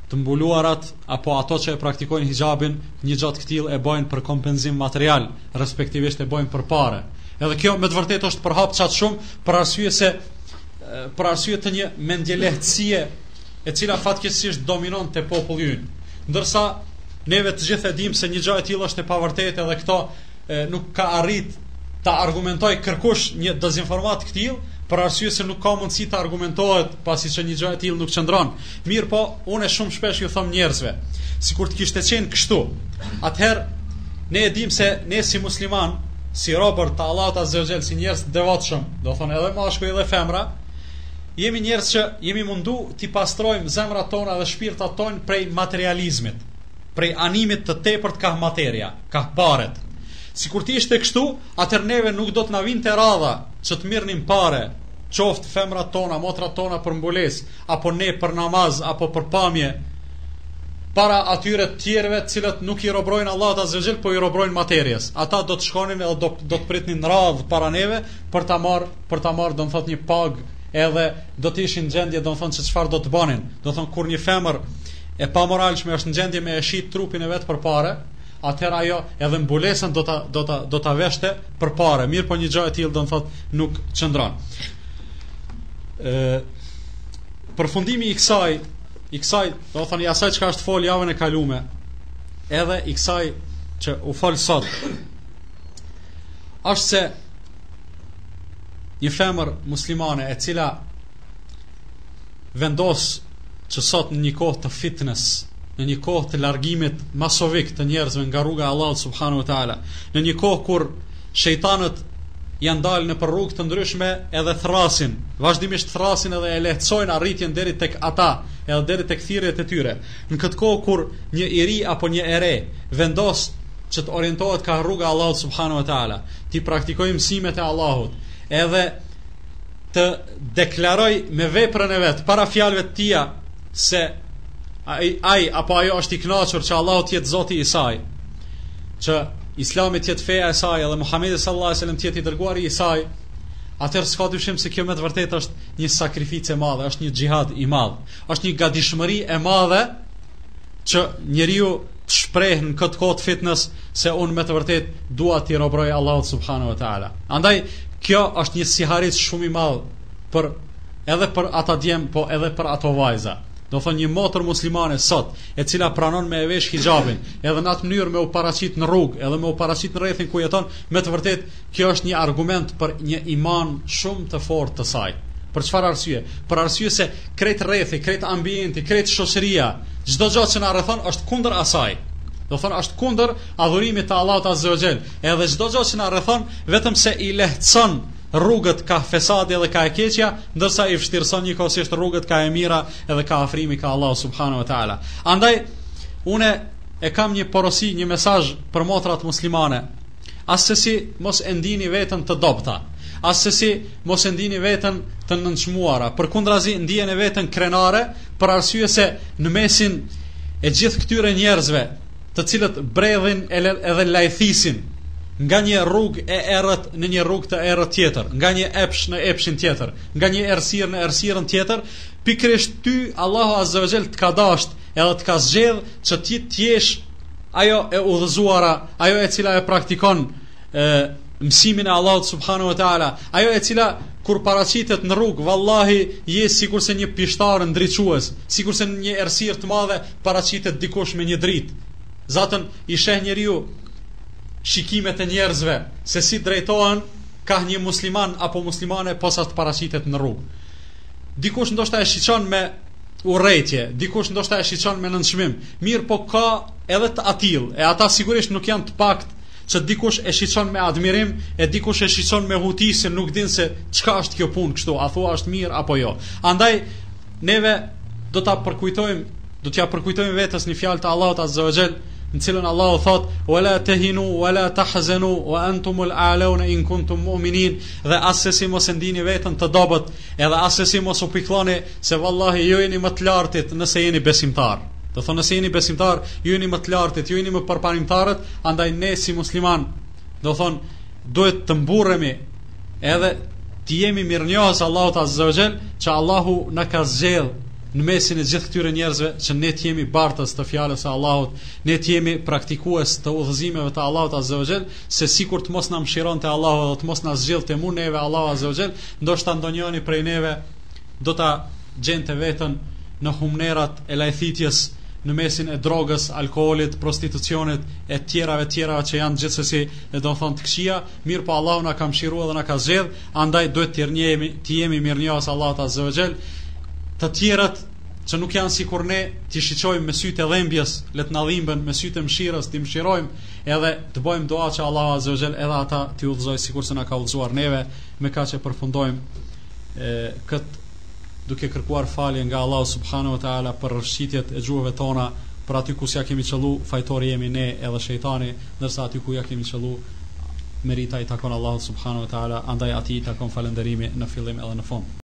të mbuluarat apo ato që e praktikojnë hixhabin një gjë të këtillë e bëjnë për kompenzim material, respektivisht e bëjnë për pare. Edhe kjo me të vërtetë është përhap qaq shumë për arsye se për arsye të një mendjelehtësie e cila fatkeqësisht dominon te populli ynë. Ndërsa neve të gjithë e dimë se një gjë e tillë është e pavërtetë edhe këto e, nuk ka arrit ta argumentojë kërkush një dezinformatë të këtillë, për arsye se nuk ka mundësi të argumentohet pasi që një gjë e tillë nuk qëndron. Mirëpo, unë shumë shpesh ju them njerëzve, sikur të kishte qenë kështu, atëherë ne e dimë se ne si musliman, si robër të Allahut Azza wa Jall, si njerëz të devotshëm, do thonë edhe mashkuj edhe femra, jemi njerëz që jemi mundu t'i pastrojmë zemrat tona dhe shpirtat tonë prej materializmit, prej animit të tepërt kah materia, kah paret. Sikur të ishte kështu, atëherë neve nuk do të na vinte radha që të mirrnim pare, qoftë femrat tona, motrat tona për mbulesë, apo ne për namaz, apo për pamje, para atyre të tjerëve të cilët nuk i robrojnë Allahut Azza wa Jall, po i robrojnë materies. Ata do të shkonin edhe do, do të pritnin radhë para neve për ta marr, për ta marr, do të thotë një pagë, edhe do të ishin në gjendje, do të thonë se çfarë do të bënin. Do të thonë kur një femër e pamoralshme është në gjendje me e shit trupin e vet për pare, atëherë ajo edhe mbulesën do ta do ta do ta veshte për pare. Mirëpo një gjë e tillë do të thotë nuk qëndron. Ë përfundimi i kësaj i kësaj, do të thonë i asaj çka është fol javën e kalume, edhe i kësaj që u fol sot, është se një femër muslimane e cila vendos që sot në një kohë të fitnes, në një kohë të largimit masovik të njerëzve nga rruga e Allahut subhanahu wa taala, në një kohë kur shejtanët janë dalë nëpër rrugë të ndryshme edhe thrasin, vazhdimisht thrasin edhe e lehtësojnë arritjen deri tek ata, edhe deri tek thirrjet e tyre. Në këtë kohë kur një i ri apo një e re vendos që të orientohet ka rruga e Allahut subhanahu wa taala, t'i praktikojë mësimet e Allahut, edhe të deklarojë me veprën e vet para fjalëve të tija se ai ai apo ajo është i kënaqur që Allahu të jetë Zoti i saj, që Islami të jetë feja e saj edhe Muhamedi sallallahu alaihi wasallam të jetë i dërguari i saj, atëherë s'ka dyshim se kjo me të vërtetë është një sakrificë e madhe, është një xhihad i madh, është një gatishmëri e madhe që njeriu të shpreh në këtë kohë të fitnës se unë me të vërtetë dua t'i robëroj Allahut subhanahu wa taala. Andaj kjo është një sihariq shumë i madh për edhe për ata djem, po edhe për ato vajza. Do thonë një motër muslimane sot, e cila pranon me e vesh hixhabin, edhe në atë mënyrë me u paraqit në rrugë, edhe me u paraqit në rrethin ku jeton, me të vërtetë kjo është një argument për një iman shumë të fortë të saj. Për çfarë arsye? Për arsye se krejt rrethi, krejt ambienti, krejt shoqëria, çdo gjë që na rrethon është kundër asaj. Do thonë është kundër adhurimit të Allahut Azza wa Jall. Edhe çdo gjë që na rrethon vetëm se i lehtëson rrugët ka fesadi edhe ka e keqja, ndërsa i vështirëson njëkohësisht rrugët ka e mira edhe ka afrimi ka Allahu subhanahu wa taala. Andaj une e kam një porosi, një mesazh për motrat muslimane. Assesi mos e ndini veten të dobta. Assesi mos e ndini veten të nënçmuara. Përkundrazi ndijeni veten krenare për arsye se në mesin e gjithë këtyre njerëzve, të cilët bredhin edhe lajthisin nga një rrugë e errët në një rrugë të errët tjetër, nga një epsh në epshin tjetër, nga një errësirë në errësirën tjetër, pikërisht ty Allahu Azza wa Jall të ka dashtë edhe të ka zgjedh që ti të jesh ajo e udhëzuara, ajo e cila e praktikon e, mësimin e Allahut subhanahu wa taala, ajo e cila kur paraqitet në rrugë, vallahi je sikurse një pishtar ndriçues, sikurse në një errësirë të madhe paraqitet dikush me një dritë. Zaten i sheh njeriu shikimet e njerëzve se si drejtohen kah një musliman apo muslimane posa të paraqitet në rrugë. Dikush ndoshta e shiqon me urrejtje, dikush ndoshta e shiqon me nënçmim. Mirëpo ka edhe të atillë, e ata sigurisht nuk janë të paktë që dikush e shiqon me admirim, e dikush e shiqon me huti se nuk din se çka është kjo punë kështu, a thua është mirë apo jo. Andaj neve do ta përkujtojmë, do t'ia përkujtojmë vetes një fjalë të Allahut Azza wa Jall, në cilën Allahu thot: "Wala tahinu wala tahzanu wa antumul a'launa in kuntum mu'minin" dhe assesi mos e ndini veten të dobët, edhe assesi mos u pikëlloni se vallahi ju jeni më të lartit nëse jeni besimtar. Do thonë nëse jeni besimtar, ju jeni më të lartit, ju jeni më përparimtarët, andaj ne si musliman, do thonë duhet të mburremi edhe t'i jemi mirënjohës Allahut Azza wa Jall që Allahu na ka zgjedh në mesin e gjithë këtyre njerëzve që ne të jemi bartës të fjalës së Allahut, ne të jemi praktikues të udhëzimeve të Allahut Azza wa Jall, se sikur të mos na mëshironte Allahu dhe të mos na zgjidhte mu neve Allahu Azza wa Jall, ndoshta ndonjëri prej neve do ta gjente veten në humnerat e lajthitjes në mesin e drogës, alkoolit, prostitucionit e tjerave tjerave që janë gjithsesi e do thonë të këqija, mirëpo Allahu na ka mëshiruar dhe na ka zgjedh, andaj duhet të jemi të jemi mirënjohës Allahut Azza wa Jall. Të tjerët që nuk janë sikur ne, t'i shiqojmë me sytë e dhembjes, le të na dhimben me sytë e mëshirës, t'i mëshirojmë edhe të bëjmë dua që Allahu Azza wa Jall edhe ata t'i udhëzojë sikurse na ka udhëzuar neve, me kaq e përfundojmë e, këtë duke kërkuar falje nga Allahu subhanahu wa taala për rrëshqitjet e gjuhëve tona, për aty ku s'ja kemi qëllu, fajtori jemi ne edhe shejtani, ndërsa aty ku ja kemi qëllu, merita i takon Allahut subhanahu wa taala, andaj atij i takon falënderimi në fillim edhe në fund.